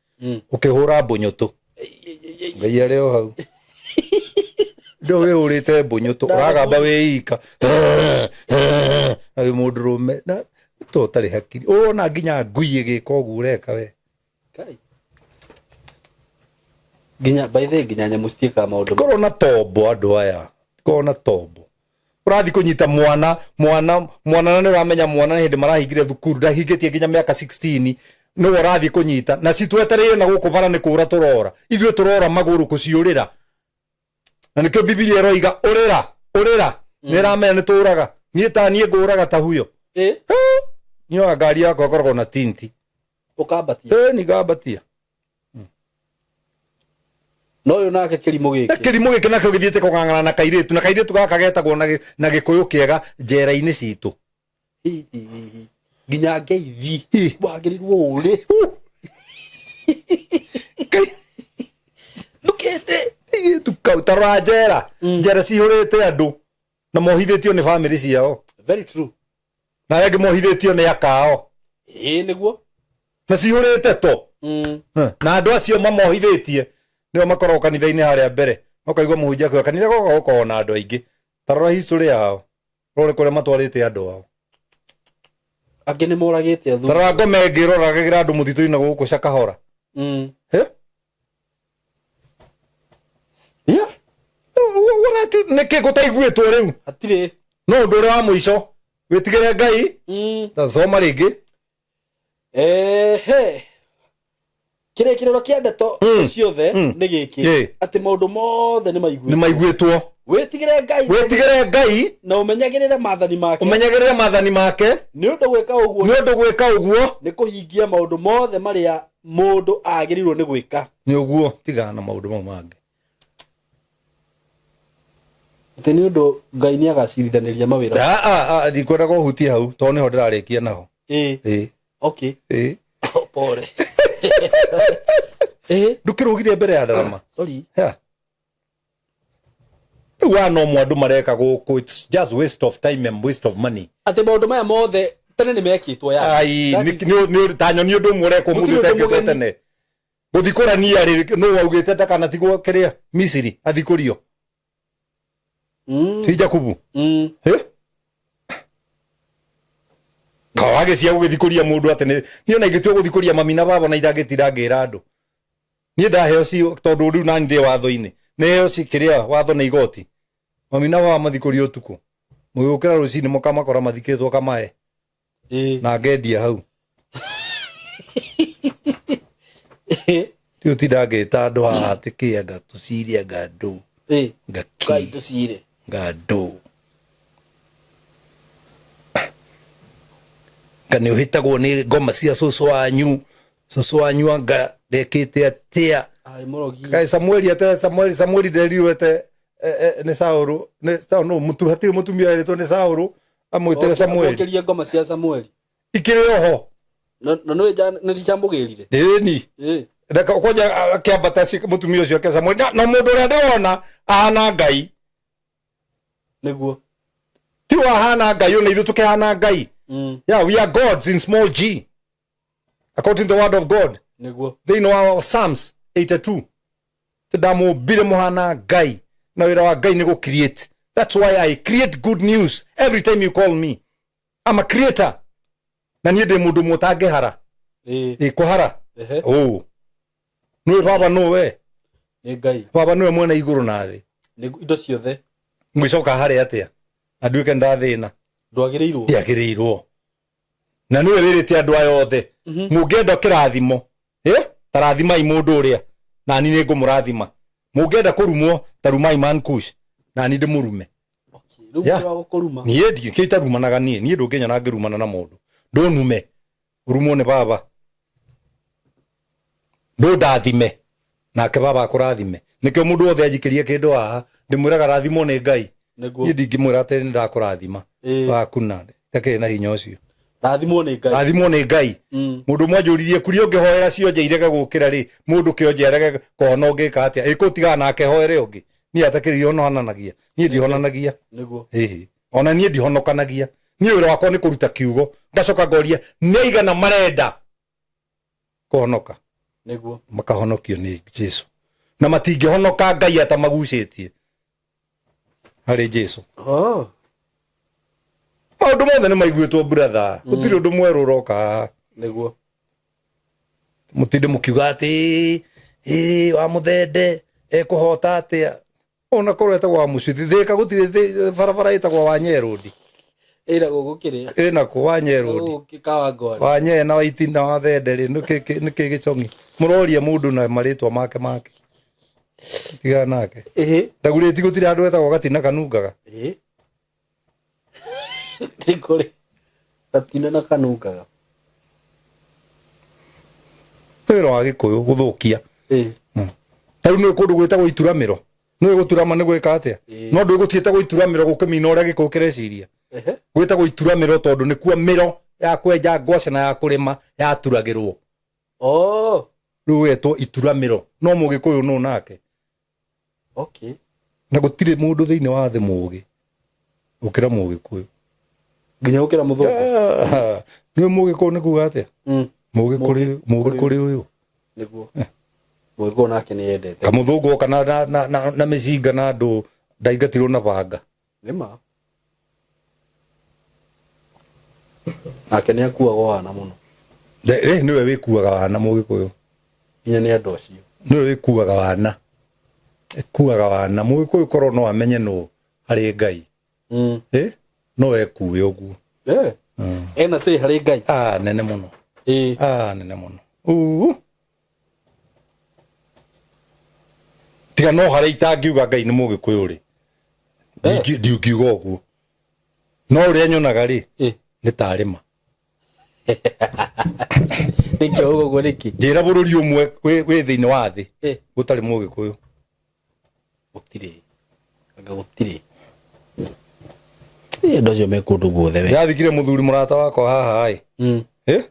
Ũkĩhũra mbũnyũtũ. Ngai arĩ o hau. Ndũ wĩhũrĩte mbũnyũtũ ũragamba wĩ ika. Na wĩ mũndũrũme na to ũtarĩ hakiri. Ũrona nginya ngui ĩgĩka ũguo ũreka we. Nginya by the way, nginya nyamũ citiĩkaga maũndũ. Korwo na tombo andũ aya. Korwo na tombo. Ũrathiĩ kũnyita mwana mwana mwana na nĩ ũramenya mwana nĩ hĩndĩ marahingire thukuru ndahingĩtie nginya mĩaka 16 nĩwe ũrathiĩ kũnyita na citwetereire na gũkũ bara nĩ kũra tũrora ithuĩ tũrora magũrũ kũciũrĩra na nĩkĩo Bibilia ĩroiga ũrĩra ũrĩra nĩ ĩramenya nĩ tũraga niĩ ta niĩ ngũraga ta huyo niĩ ona ngari yakwa ĩkoragwo na tinti. Ũkambatia. Ĩ ngambatia. No ũyũ nake kĩrimũ gĩkĩ. Kĩrimũ gĩkĩ nakĩo gĩthiĩte kũng'ang'ana na kairĩtu na kairĩtu gaka getagwo na gĩkũyũ kĩega njera-inĩ citũ. Nginya ngeithi wagĩrĩirwo ũrĩ. Ndũkende kairĩtu kau ta rora njera. Njera cihũrĩte andũ na mohithĩtio nĩ bamĩrĩ ciao. Very true. Na arĩa angĩ mohithĩtio nĩ akao. Ĩĩ nĩguo. Na cihũrĩte to. Na andũ acio mamohithĩtie nĩo makoragwo kanitha-inĩ harĩa mbere. Makaigua mũhunjia akiuga kanitha goka gũkoragwo na andũ aingĩ. Ta rora history yao. Rore kũrĩa matwarĩte andũ ao. Angĩ nĩ moragĩte athuri. Ta rora ngoma ĩngĩ ĩroragĩra andũ mũtitũ-inĩ gũkũ Shakahola. Yeah. Nĩkĩ gũtaiguĩtwo rĩu? Hatirĩ. No ũndũ ũrĩa wa mũico wĩtigĩre Ngai. Ta soma rĩngĩ. Ehe. Kĩrĩkĩrĩro kĩa ndeto ciothe nĩ gĩkĩ atĩ maũndũ mothe nĩ maiguĩtwo. Nĩ maiguĩtwo. Wĩtigĩre Ngai. Wĩtigĩre Ngai. Na ũmenyagĩrĩre maathani make. Ũmenyagĩrĩre maathani make. Nĩ ũndũ gwĩka ũguo. Nĩ ũndũ gwĩka ũguo. Nĩ kũhingia maũndũ mothe marĩa mũndũ agĩrĩirwo nĩ gwĩka. Nĩ ũguo tigana na maũndũ mau mangĩ. Atĩ nĩ ũndũ Ngai nĩ agacirithanĩria mawĩra. Ndikwenda kũhutia hau tondũ nĩho ndĩrarĩkia naho. Ĩĩ. Okay. Ĩĩ. Pole. Ndũkĩrũgire mbere ya ndarama. Sorry. Rĩu aya no mo andũ mareka gũkũ, it's just waste of time and waste of money. Atĩ maũndũ maya mothe tene nĩ mekĩtwo ya. Ai, ta nyoni ũndũ ũmwe ũrekwo mũthĩ ũtekĩtwo tene. Gũthikũrania rĩ, nũ waugĩte ndakanatigwo kĩrĩa Misiri athikũrio? Ti Jakubu? Kawage cia gũgĩthikũria mũndũ atĩ niĩ ona ingĩtua gũthikũria mami na baba na itangĩtinda ngĩra andũ. Niĩ ndaheo ci tondũ rĩu nani ndĩ watho-inĩ. Nĩheo ci kĩrĩa watho nĩ igoti. Mami na baba mathikũrio ũtukũ. Mũgĩũkĩra rũcinĩ mũkamakora mathikĩtwo kamae. Na ngendia hau. Rĩu tinda ngĩta andũ haha atĩ kĩ anga tũcire anga ndũ. Ngai tũcire. Nga ndũ. Nga nĩ ũhĩtagwo nĩ ngoma cia cũcũ wanyu. Cũcũ wanyu anga ndekĩte atĩa. Kaĩ Samueli ate Samueli Samueli nderirwo ete nĩ Saũlũ nĩ Saũlũ no mũtu hatirĩ mũtumia werĩtwo nĩ Saũlũ amwĩtĩre Samueli. Amũkĩrie ngoma cia Samueli. Ikĩrĩ oho. Na nĩ nĩ ciamũgĩrire. Ĩni. Reka kwanja akĩambata mũtumia ũcio ake Samueli na mũndũ ũrĩa ndĩrona ahana Ngai. Nĩguo. Ti wahana Ngai ona ithuĩ tũkĩhana Ngai. Yeah, we are gods in small g. According to the word of God. Nĩguo. Thĩinĩ wa Psalms 82. Ndamũmbire mũhana Ngai na wĩra wa Ngai nĩ gũ create. That's why I create good news every time you call me. I'm a creator. Na niĩ ndĩ mũndũ ũmwe ũtangĩhara. Ĩĩ. Ĩ kũhara. Ehe. Ũ nĩwe baba, nũwe Nĩ Ngai. Baba nĩwe mwene igũrũ na thĩ. Nĩ indo ciothe. Ngwĩcoka harĩ atĩa na nduĩke ndathĩna? Ndwagĩrĩirwo. Ndiagĩrĩirwo, na nĩwe wĩrĩte andũ aya othe, mũngĩenda kĩrathimo, tarathimai mũndũ ũrĩa, nani nĩ ngũmũrathima. Mũngĩenda kũrumwo, tarumai Man Kush, nani ndĩmũrume. Okay. Rĩu Yeah. mũndũ wa gũkũruma. Niĩ ndikĩ itarumanaga. Niĩ ndũngĩnyona ngĩrumana na mũndũ. Ndũnume, ũrumwo nĩ baba. Ndũndathime, nake baba akũrathime. Nĩkĩo mũndũ wothe anjikĩria kĩndũ haha ndĩmwĩraga rathimwo nĩ Ngai. Nĩguo. Niĩ ndingĩmwĩra atĩ nĩ ndakũrathima. Wakuna takĩrĩ na hinya ũcio. Rathimwo nĩ Ngai. Rathimwo nĩ Ngai. Mũndũ ũmwe anjũririe kuria ũngĩhoera cionje irege gũkĩra rĩ, mũndũ kĩonje arege kũhona, ũngĩka atĩa? Ĩkũtigana nake hoere ũngĩ. Niĩ atakĩrĩ honananagia, niĩ ndihonanagia. Nĩguo. Ĩhĩ, ona niĩ ndihonokanagia. Niĩ wĩra wakwa nĩ kũruta kiugo, ngacoka ngoria nĩ aigana marenda kũhonoka. Nĩguo. Makahonokio nĩ Jesu, na matingĩhonoka Ngai atamagucĩtie harĩ Jesu. Oh. Maũndũ mothe nĩ maiguĩtwo, brother, gũtirĩ ũndũ mwerũ ũroka haha. Nĩguo. Mũtinde mũkiuga atĩ ĩ wa mũthende ekũhota atĩa, ona korwo etagwo wa mũcithi thĩka, gũtirĩ barabara ĩtagwo wa Nyerũndi. Ĩra gũkũ kĩrĩa. Ĩna kũ wa Nyerũndi? Gũkũ Kawangware. Wa Nye na Waitina wa Thende rĩ, nĩkĩ gĩcong'i mũroria mũndũ na marĩtwa make make? Tigana nake. Ĩhĩ. Ndagurĩti gũtirĩ handũ etagwo gatina kanungaga. Ĩĩ. Nĩ kũrĩ. Gatina na kanungaga. Wĩra wa Gĩkũyũ gũthũkia. Ĩĩ. Ta rĩu nĩ kũndũ gwĩtagwo ituramĩro, nĩ gũturama nĩ gwĩka atĩa? Ĩĩ. No ndũ gũtiĩtagwo ituramĩro gũkĩmina ũrĩa Gĩkũyũ kĩreciria. Gwĩtagwo ituramĩro tondũ nĩkuo mĩro ya kwenja ngwaci na ya kũrĩma yaturagĩrwo. Oh. Rĩu wetwo ituramĩro, no Mũgĩkũyũ nũ nake? Okay. Na gũtirĩ mũndũ thĩinĩ wa thĩ mũgĩ gũkĩra Mũgĩkũyũ. Nginya gũkĩra mũthũngũ. Ah, nĩwe Mũgĩkũyũ nĩ kuga atĩa? Mũgĩ kũrĩ ũyũ. Nĩguo. Mũgĩkũyũ nake nĩ endete. Kamũthũngũ oka na mĩcinga na andũ ndaingatirwo na banga. Nĩma. Nake nĩ akuaga wana mũno. Nĩwe wĩkuaga wana, Mũgĩkũyũ. Nginya nĩ andũ acio. Nĩwe wĩkuaga wana, ĩkuaga wana Mũgĩkũyũ. Korwo no amenye nũ harĩ Ngai, no ekue ũguo. Ena say harĩ Ngai. Ah, nene mũno. Ah, nene mũno. Uu. Tiga no harĩa itangiuga Ngai nĩ Mũgĩkũyũ rĩ, ndingiuga ũguo, no ũrĩa nyonaga rĩ, nĩ tarĩ ma. Nĩkĩo ũguo ũguo nĩkĩ? Njĩra bũrũri ũmwe wĩ thĩinĩ wa thĩ gũtarĩ Mũgĩkũyũ. Gũtirĩ. Anga gũtirĩ. Andũ acio me kũndũ guothe we. Ndathikire mũthuri mũrata wakwa haha ĩ,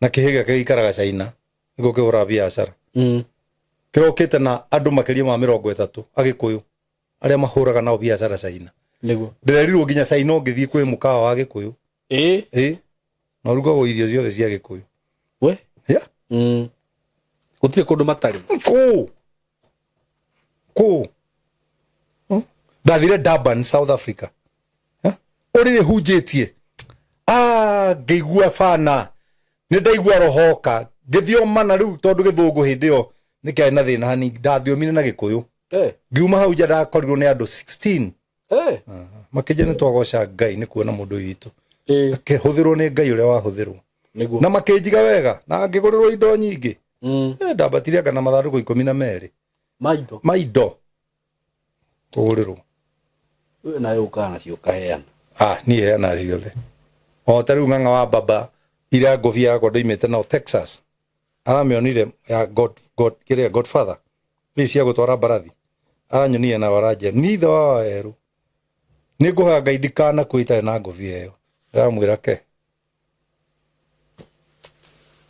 na kĩhĩga kĩikaraga China nĩguo kĩhũraga biacara, kĩrokĩte na andũ makĩria ma 30 Agĩkũyũ arĩa mahũraga nao biacara China. Nĩguo. Ndĩrerirwo nginya China ũngĩthiĩ kwĩ mũkawa wa Gĩkũyũ. Ĩ, na ũrugagwo irio ciothe cia Gĩkũyũ. We. Yeah. Gũtirĩ kũndũ matarĩ. Kũ kũ. Ndathire Durban, South Africa. Ũrĩrĩ hunjĩtie, ah, ngĩigua bana nĩ ndaigua rohoka ngĩthioma na rĩu tondũ gĩthũngũ hĩndĩ ĩyo nĩ kĩarĩ na thĩna hanini, ndathiomire na Gĩkũyũ. Ngiuma hau nja ndakorirwo nĩ andũ 16. Makĩnjia nĩ twagoca Ngai nĩ kuona mũndũ witũ akĩhũthĩrwo nĩ Ngai ũrĩa wahũthĩrwo. Nĩguo. Na makĩnjiga wega na ngĩgũrĩrwo indo nyingĩ. Ndambatire anga na mathandũkũ 12. Maindo. Ma indo kũgũrĩrwo. We nawe ũkaga nacio ũkaheana. Ah, niĩ heana ciothe. O ta rĩu ng'ang'a wa baba ira ngũbia yakwa ndoimĩte nao Texas aramĩonire ya god, god, kĩrĩa Godfather rĩ cia gũtwara mbarathi, aranyonire na aranjia ni ithe wa werũ, nĩ ngũhoya Ngai ndikanakue itarĩ na ngũbia ĩyo. Ndĩramwĩra ke.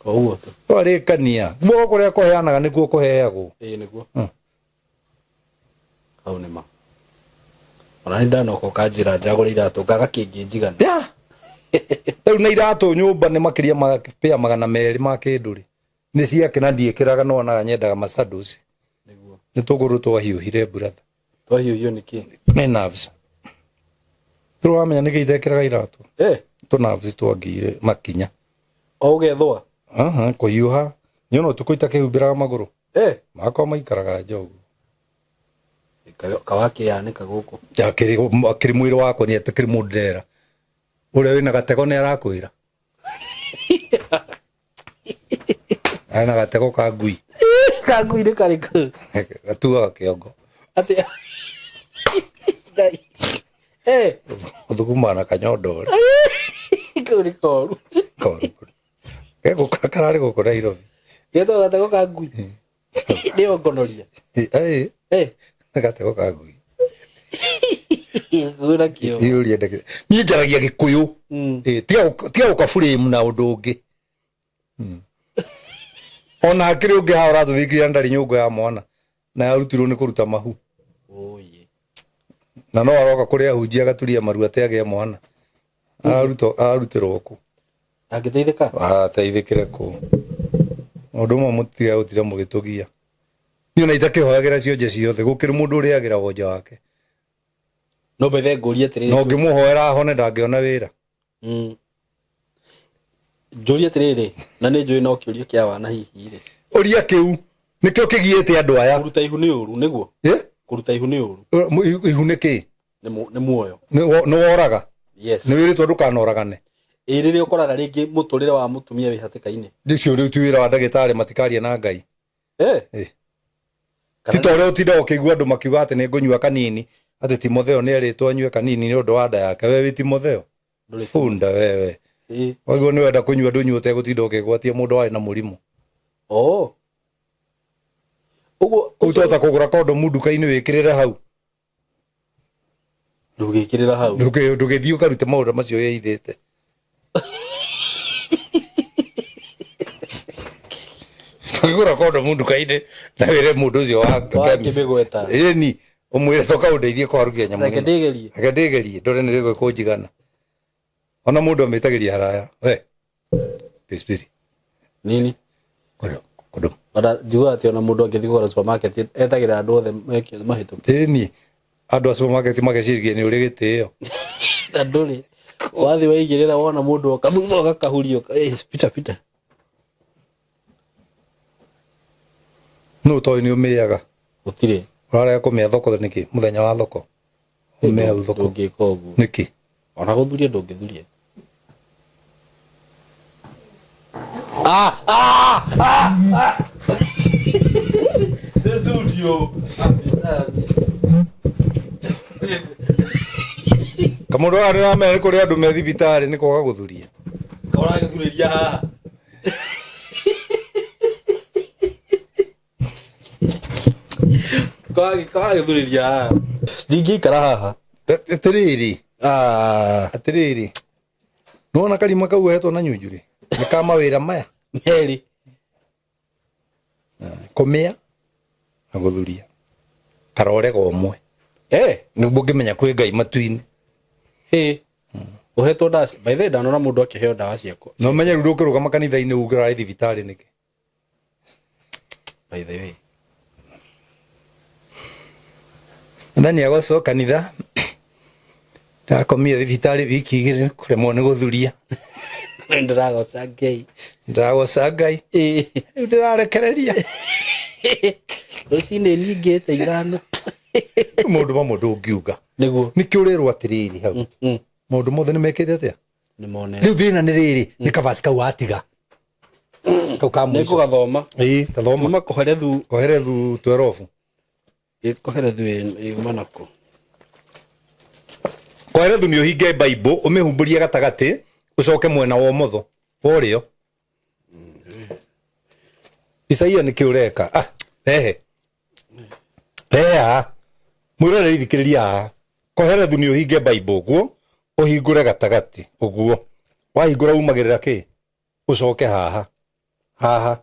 O ũguo tu. Twarĩkania guoko kũrĩa kũheanaga nĩkuo kũheagwo. Ĩĩ, nĩguo. Hau nĩ ma. Ona nĩ ndanoka ũkanjĩra njagũre iratũ ngaga kĩngĩ njigana. Ya rĩu na iratũ nyũmba nĩ makĩria ma pĩa 200 ma kĩndũ rĩ, nĩ ciake na ndiĩkĩraga, no onaga nyendaga masados. Nĩguo. Nĩ tũgũrũ twahiũhire, brother. Twahiũhio nĩ kĩ? Nĩ nerves. Tũrĩ wamenya nĩkĩ itekĩraga iratũ? Tũnabu twangĩire makinya. O ũgethũa. Aha, kũhiũha. Nĩona ũtukũ itakĩhumbĩraga magũrũ. Eh. Makwa maikaraga nja ũguo. Kawakĩyanĩka gũkũ. Akĩrĩ akĩrĩ mwĩrĩ wakwa nĩ atakĩrĩ mũndũ ndera. Ũrĩa wĩna gatego nĩ arakwĩra. Arĩ na gatego ka ngui. Ka ngui nĩ karĩkũ? Gatuaga kĩongo. Atĩ Ngai. Eh. Ũthugumaga na kanyondore. Kau nĩ koru. Koru. Gegũka kararĩ gũkũ Nairobi. Getagwo gatego ka ngui. Nĩyo ngonoria. Ĩĩ. Eh. Gatego ka ngui. Kwĩna kĩo. Iyũria ndagĩtarĩ. Niĩ njaragia Gĩkũyũ. Ĩĩ, tiga gũka frame na ũndũ ũngĩ. Ona hakĩrĩ ũngĩ haha ũratũthingĩria ndarĩ nyũngũ ya mwana na yarutirwo nĩ kũruta mahu. Oye. Na no aroka kũrĩ ahunjia agaturia maru atĩ agĩe mwana. Ararutĩrwo kũ? Angĩteithĩka? Ateithĩkĩre kũ? Ũndũ ũmwe mũtiga gũtira mũgĩtũgia. Niĩ ona itakĩhoyagĩra cionje ciothe gũkĩrĩ mũndũ ũrĩagĩra wonje wake. No bethe ngũrie atĩrĩrĩ. Na ũngĩmũhoera ahone ndangĩona wĩra. Njũrie atĩrĩrĩ, na nĩ njũĩ no kĩũria kĩa wana hihi rĩ. Ũria kĩu nĩkĩo kĩgiĩte andũ aya. Kũruta ihu nĩ ũru nĩguo? Ĩ? Kũruta ihu nĩ ũru. Ihu nĩ kĩ? Nĩ muoyo. Nĩ woraga? Yes. Nĩ wĩrĩtwo ndũkanoragane? Ĩ rĩrĩa ũkoraga rĩngĩ mũtũrĩre wa mũtumia wĩ hatĩka-inĩ. Ũcio rĩu ti wĩra wa ndagĩtarĩ matikarie na Ngai. Eh. Ĩ. Kana Ti ta ũrĩa ũtindaga ũkĩigua andũ makiuga atĩ nĩ ngũnyua kanini, atĩ Timotheo nĩ erĩtwo anyue kanini nĩ ũndũ wa nda yake. We wĩ Timotheo? Ndũrĩ. Bunda wewe. Ĩ. Waigua nĩ wenda kũnyua ndũnyue ũtegũtinda ũkĩgwatia mũndũ warĩ na mũrimũ. Oh. Ũguo Kũu twahota kũgũra kondomu nduka-inĩ wĩkĩrĩre hau. Ndũgĩkĩrĩra hau. Ndũgĩthiĩ ũkarute maũndũ macio wĩithĩte. Ndũngĩgũra kondomu nduka-inĩ na wĩre mũndũ ũcio wa Wa chemist. kĩmĩgweta. Ĩni, ũmwĩre toka ũndeithie kũharũkia nyamũ Reke ĩno. ndĩgerie. Reke ndĩgerie ndore nĩ rĩgũ ĩkũnjigana. Ona mũndũ amĩtagĩria haraya. We. Pispiri. Nini? Kondo, kondomu. Ona njiguaga atĩ ona mũndũ angĩthiĩ kũgũra supermarket etagĩrĩra andũ othe meke mahĩtũke. Ĩni, andũ a supermarket mageciria nĩ ũrĩ gĩtĩo. Na ndũrĩ. Wathiĩ waigĩrĩra wona mũndũ oka thutha ũgakahurio. Eh, pita pita. Nũ ũtoĩ nĩ ũmĩaga? Gũtirĩ. Ũrarega kũmĩa thoko nĩkĩ? Mũthenya wa thoko. Ũmĩe hau thoko. Ndũngĩka ũguo. Nĩkĩ? Ona gũthuria ndũngĩthuria. Ah, ah, ah, ah. The studio. Kamũndũ gaka ndĩramenya nĩ kũrĩ andũ me thibitarĩ nĩ kwaga gũthuria. Kaũragĩthurĩria haha. Kawagĩthurĩria haha. Ndingĩikara haha. Atĩrĩrĩ. Ah. Atĩrĩrĩ. Nĩwona karima kau ohetwo na nyunjurĩ? Nĩ ka mawĩra maya? Merĩ. Kũmĩa na gũthuria. Karorega ũmwe. Eh. Nĩguo ngĩmenya kwĩ Ngai matu-inĩ. Hĩ. Ũhetwo ndawa by the way ndanona mũndũ akĩheo ndawa ciakwa. Na ũmenye rĩu ndũngĩrũgama kanitha-inĩ uge ũrarĩ thibitarĩ nĩkĩ? By the way. Mwathani agocwo kanitha. Ndakomire thibitarĩ wiki igĩrĩ kũremwo nĩ gũthuria. Ndĩragoca Ngai. Ndĩragoca Ngai. Ĩ. Rĩu ndĩrarekereria. Rũcinĩ ningĩte ithano. Maũndũ mamwe ndũngiuga. Nĩguo. Nĩkĩo ũrerwo atĩrĩrĩ hau. Maũndũ mothe nĩ mekĩte atĩa? Nĩ monete. Rĩu thĩna nĩ rĩrĩ, nĩ kavaci kau watiga. Kau ka mũico. Nĩngũgathoma. Ĩĩ, tathoma. Kuma Kohelethu. Kohelethu 12. Ĩ, Kohelethu yuma nakũ? Kohelethu nĩ ũhinge Bible, ũmĩhumbũrie gatagatĩ, ũcoke mwena wa ũmotho, wa ũrĩo. Isaia nĩkĩ ũreka? Ah, rehe. Rehe haha. Mwĩroreri thikĩrĩria haha. Kohelethu nĩ ũhinge Bible ũguo, ũhingũre gatagatĩ ũguo. Wahingũra umagĩrĩra kĩ? Ũcoke haha. Haha.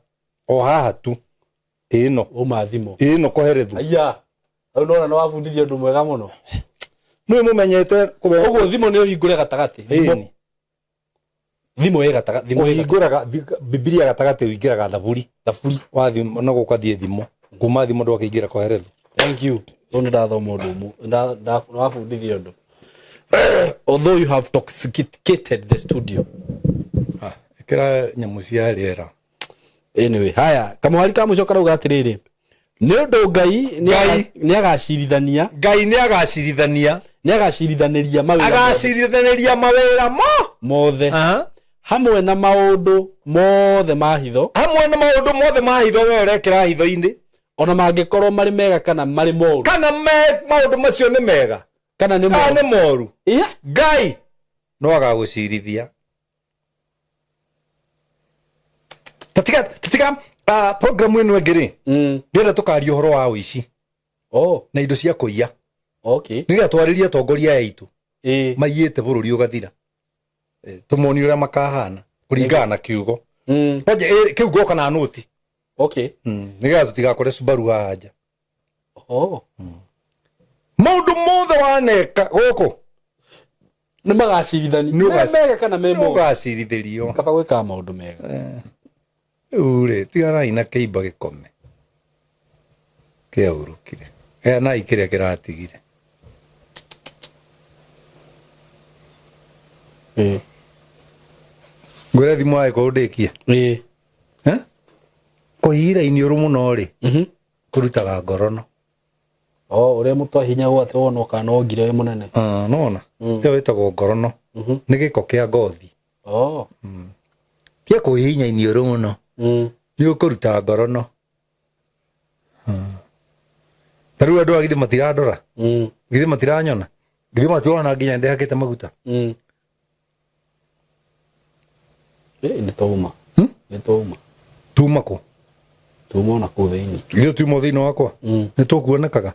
O haha tu. Ĩno. Uma thimũ. Ĩno Kohelethu. Aya. Hau nĩwona nĩwabundithia ũndũ mwega mũno. Nĩwe mũmenyete kũthoma. Ũguo thimũ nĩ ũhingũre gatagatĩ. Ĩni. Thimũ ĩ gatagatĩ. Thimũ ĩ gatagatĩ. Kũhingũraga Bibilia gatagatĩ ũingĩraga thaburi. Thaburi. Wathiĩ no gũkathiĩ thimũ. Kuma thimũ ndwakĩingĩra Kohelethu. Thank you. Rĩu nĩ ndathoma ũndũ ũmwe. Nĩwabundithia ũndũ. Although you have toxicated the studio. Ah, ĩkĩra nyamũ cia rĩera. Anyway, haya, kamũhari ka mũico karauga atĩrĩrĩ, nĩ ũndũ Ngai Ngai. nĩ agacirithania. Ngai nĩ agacirithania. Nĩ agacirithanĩria mawĩra mothe. Agacirithanĩria mawĩra mo Mothe. Aha. Hamwe na maũndũ mothe ma hitho. Hamwe na maũndũ mothe ma hitho we ũrekĩra hitho-inĩ. Ona mangĩkorwo marĩ mega kana marĩ moru. Kana me maũndũ macio nĩ mega kana nĩ kana moru. Nĩ moru. Yeah. Ngai no agagũcirithia. Tatiga tatiga programu ĩno ĩngĩ rĩ, ndĩrenda tũkaria ũhoro wa ũici na indo cia kũiya, nĩgetha twarĩrie atongoria aya aitũ maiyĩte bũrũri ũgathira. Tũmonie ũrĩa makahana kũringana na kiugo. Kwanja, kĩu ngoka na nũti, nĩgetha tũtigakore Subaru haha nja. Maũndũ mothe waneka gũkũ nĩ magacirithani. Nĩ me mega kana me moru. Ũgacirithĩrio. Kaba gwĩkaga maũndũ mega. Rĩu rĩ, tiganai na kĩimba gĩkome kĩaurũkire, heanai kĩrĩa kĩratigire. Ngwĩre thimũ yagĩkorwo ndĩkie. Eh? Kũhihira iniũrũ mũno rĩ, kũrutaga ngorono. Oh, ũrĩa mũtwe hinya gwate wona kana wongire wĩ mũnene. Ah, nona ĩyo ĩtagwo ngorono, nĩ gĩko kĩa ngothi. Tia kũhihinya iniũrũ mũno, nĩ ũkũruta ngorono. Ta rĩu andũ aya githĩ matirandora? Githĩ matiranyona? Githĩ matirona nginya ndĩhakĩte maguta? Nĩ twauma. Nĩ twauma. Tuma kũ? Tuma ona kũu thĩinĩ. Ithuĩ tuma thĩinĩ wakwa nĩ tũkuonekaga.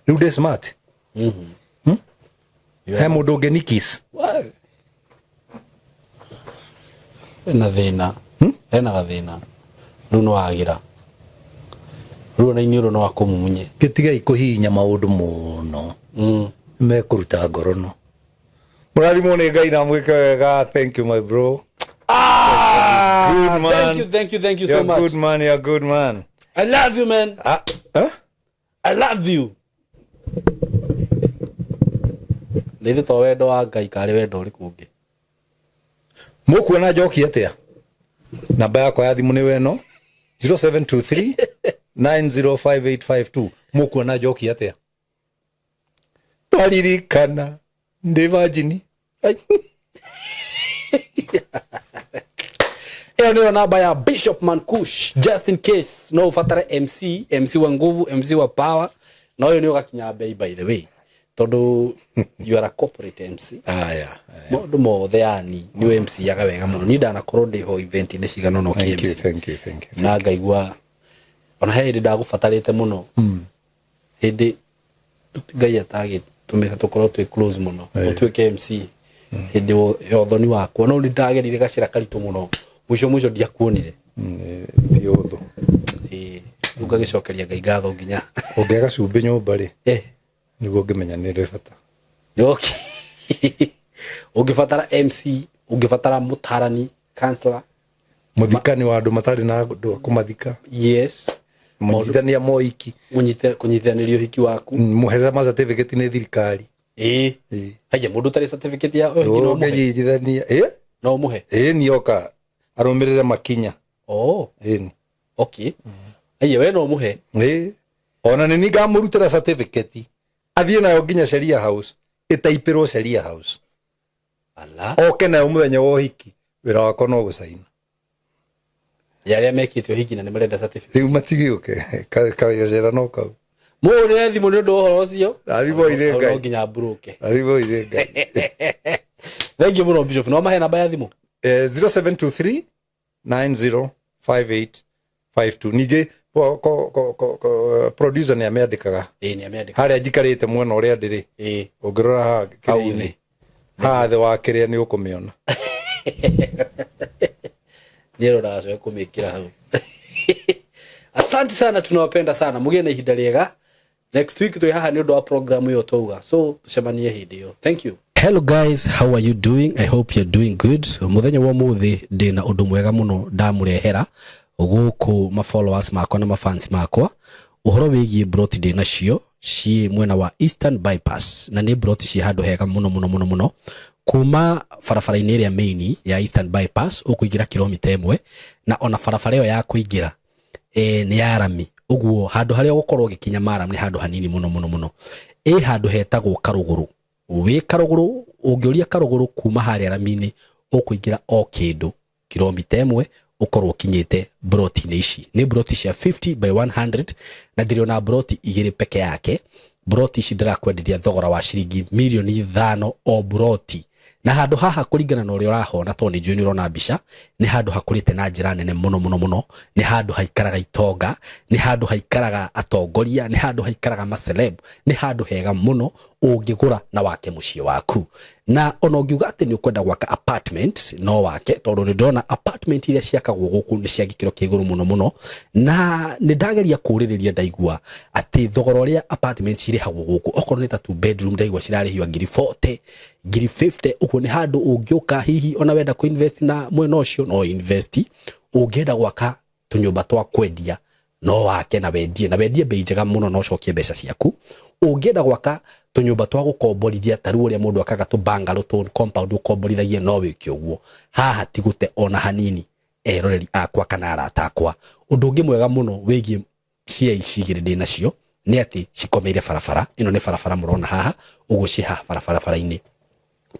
Rĩu ndĩ smart. He mũndũ ũngĩ nikis. Hena thĩna, hena gathĩna rĩu nĩ wagĩra rĩu ona iniũrũ no akũmumunye. Gĩtigai kũhihinya maũndũ mũno, mekũruta ngorono. Mũrathimwo nĩ Ngai na mwĩke wega. Thank you, my bro. Ah, Good man. Thank you, thank you, thank you You're so much. Good man, you're a good man. I love you, man. Ah, eh? I love you. Nĩ ithe to wendo wa Ngai karĩ wendo ũrĩkũ ũngĩ? Mũkuona njoki atĩa? Namba yakwa ya thimũ nĩ weno 0723 905852. Mũkuona njoki atĩa? Twaririkana ndĩ virgin. Ai. Ĩyo nĩyo namba ya Bishop Mankush, just in case no ũbatare MC, MC wa nguvu, MC wa power, na ũyũ nĩ ũgakinya bei, by the way, tondũ you are a corporate MC. Aya. Maũndũ mothe yani nĩ MC yaga wega mũno. Niĩ ndanakorwo ndĩ ho event-inĩ cigana ũna Thank you. ũkĩ MC. Thank you, thank you. Na ngaigua ona he hĩndĩ ndagũbatarĩte mũno, hĩndĩ Ngai atagĩtũmĩra tũkorwo twĩ close mũno, ũtuĩke MC hĩndĩ ya ũthoni wakwa, no nĩ ndagerire gacĩra karitũ mũno, mũico mũico ndiakuonire. Ti ũthũ. Ĩĩ, rĩu ngagĩcokeria Ngai ngatho nginya Ũngĩaga cumbĩ nyũmba rĩ, nĩguo ũngĩmenya nĩ rĩ bata. Okay. Ũngĩbatara MC, ũngĩbatara mũtarani, counselor, Mũthikani wa andũ matarĩ na andũ a kũmathika. Yes. Mũnyitithania moiki. Kũnyitithanĩria ũhiki waku. Mũheza ma certificate nĩ thirikari. Ĩĩ. Ĩĩ. Haya, mũndũ ũtarĩ certificate ya ũhiki no ũmũhe? Ũngĩnyitithania ĩ. No ũmũhe? Ĩ, nioka arũmĩrĩre makinya. Oh. Ĩni. Okay. Aya, we no ũmũhe? Ĩ, ona nĩ ngamũrutĩra certificate athiĩ nayo nginya Sheria House, ĩtaipĩrwo Sheria House. Ala. Oke nayo mũthenya wa ũhiki, wĩra wakwa no gũcaina. Ya arĩa mekĩte ũhiki na nĩ marenda certificate. Rĩu matigĩũke kawĩra no kau. Mũhũrĩre thimũ nĩ ũndũ wa ũhoro ũcio. Rathimwo irĩ Hau Ngai. no nginya mburũke. Rathimwo irĩ Ngai. Thank you mũno, Bishop. No mahe namba ya thimũ? 0723 905852. Ningĩ producer nĩ amĩandĩkaga. Ĩĩ, nĩ amĩandĩkaga. Harĩa njikarĩte mwena ũrĩa ndĩrĩ. Ũngĩrora haha Hau kĩrĩa-inĩ, thĩ. Haha thĩ wa kĩrĩa nĩ ũkũmĩona. Nĩ roraga kũmĩkĩra hau. Asante sana, tunawapenda sana. Mũgĩe na ihinda rĩega. Next week twĩ haha nĩ ũndũ wa program ĩyo twauga. So tũcemanie hĩndĩ ĩyo. Thank you. Hello guys, how are you doing? I hope you're doing good. Mũthenya wa ũmũthĩ ndĩna ũndũ mwega mũno ndamũrehera gũkũ ma followers makwa na ma fans makwa, ũhoro wĩgiĩ broti ndĩnacio. Ciĩ mwena wa Eastern Bypass na nĩ broti ciĩ handũ hega mũno mũno mũno mũno. Kuma barabara-inĩ ĩrĩa main ya Eastern Bypass ũkũingĩra kilomita 1, na ona barabara ĩyo ya kũingĩra nĩ ya rami, ũguo handũ harĩa ũgũkorwo ũgĩkinya maram nĩ handũ hanini mũno mũno mũno. Ĩ handũ hetagwo Karũgũrũ. Wĩ Karũgũrũ, ũngĩũria Karũgũrũ kuma harĩa rami-inĩ, ũkũingĩra o kĩndũ kilomita 1, ũkorwo ũkinyĩte broti-inĩ ici. Nĩ broti cia 50 by 100 na ndĩrĩ broti igĩrĩ peke yake. Broti ici ndĩrakwenderia thogora wa ciringi mirioni 5 o broti. Na handũ haha, kũringana na ũrĩa ũrahona, tondũ nĩ njũĩ nĩ ũrona mbica, nĩ handũ hakũrĩte na njĩra nene mũno mũno mũno. Nĩ handũ haikaraga itonga, nĩ handũ haikaraga atongoria, nĩ handũ haikaraga maceleb. Nĩ handũ hega mũno ũngĩgũra na wake mũciĩ waku. Na ona ũngiuga atĩ nĩ ũkwenda gwaka apartment, no wake, tondũ nĩ ndĩrona apartment iria ciakagwo gũkũ nĩ cia gĩkĩro kĩa igũrũ mũno mũno. Na nĩ ndageria kũũrĩrĩria, ndaigua atĩ thogora ũrĩa apartment cirĩhagwo gũkũ, okorwo nĩ ta two bedroom, ndaigua cirarĩhio ngiri 40, ngiri 50. Ũguo nĩ handũ ũngĩũka, hihi ona wenda kũ-invest na mwena ũcio, no invest. Ũngĩenda gwaka tũnyũmba twa kwendia, no wake na wendie bei njega mũno na ũcokie mbeca ciaku. Ũngĩenda gwaka tũnyũmba twa gũkomborithia, ta rĩu ũrĩa mũndũ akaga tũ bungalow, tũ compound ũkomborithagia, no wĩke ũguo. Haha ti gũte ona hanini, eroreri akwa kana arata akwa. Ũndũ ũngĩ mwega mũno wĩgiĩ cia ici igĩrĩ ndĩ nacio nĩ atĩ cikomeire barabara. Ĩno nĩ barabara mũrona haha ũguo, ciĩ haha barabara-inĩ.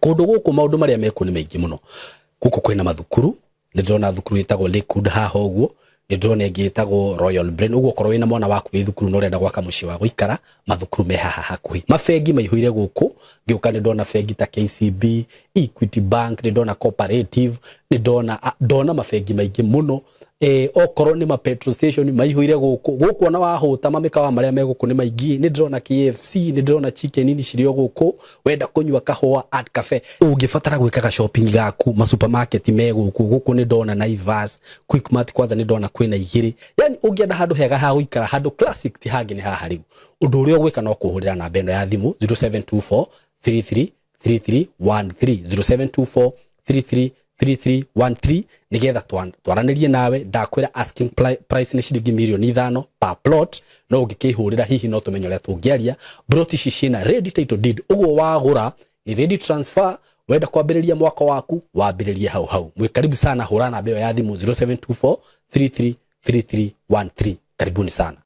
Kũndũ gũkũ maũndũ marĩa mekuo nĩ maingĩ mũno. Gũkũ kwĩna mathukuru. Nĩ ndĩrona thukuru ĩtagwo Lakewood haha ũguo, nĩ ndĩrona ĩngĩ ĩtagwo Royal Brain. Ũguo okorwo wĩna mwana waku wĩ thukuru na ũrenda gwaka mũciĩ wa gũikara, mathukuru me haha hakuhĩ. Mabengi maihũire gũkũ. Ngĩũka nĩ ndona bengi ta KCB, Equity Bank, nĩ ndona Cooperative, nĩ ndona mabengi maingĩ mũno. Okorwo nĩ ma petrol station maihũire gũkũ. Gũkũ ona wahũta, mamĩkawa marĩa me gũkũ nĩ maingĩ. Nĩ ndĩrona KFC, nĩ ndĩrona Chicken Inn cirĩ o gũkũ. Wenda kũnyua kahũa, Art Cafe. Ũngĩbatara gwĩkaga shopping gaku, ma supermarket me gũkũ. Gũkũ nĩ ndona Naivas, Quickmart, kwanza nĩ ndona kwĩna igĩrĩ. Yani ũngĩenda handũ hega ha gũikara, handũ classic, ti hangĩ, nĩ haha. Rĩu ũndũ ũrĩa ũgwĩka no kũhũrĩra namba ĩno ya thimũ, 0724 33 3313, 0724 33 3313, nigetha twaranĩrie nawe. Ndakwĩra asking price nĩ ciringi mirioni 5 per plot, no ũngĩkĩhũrĩra hihi no tũmenye ũrĩa tũngĩaria. Plot ici ciĩna ready title deed, ũguo wagũra nĩ ready transfer. Wenda kwambĩrĩria mwaka waku, wambĩrĩrie hau hau. Mwĩ karibu sana. Hũra namba ĩyo ya thimũ, 0724 33 3313. Karibuni sana.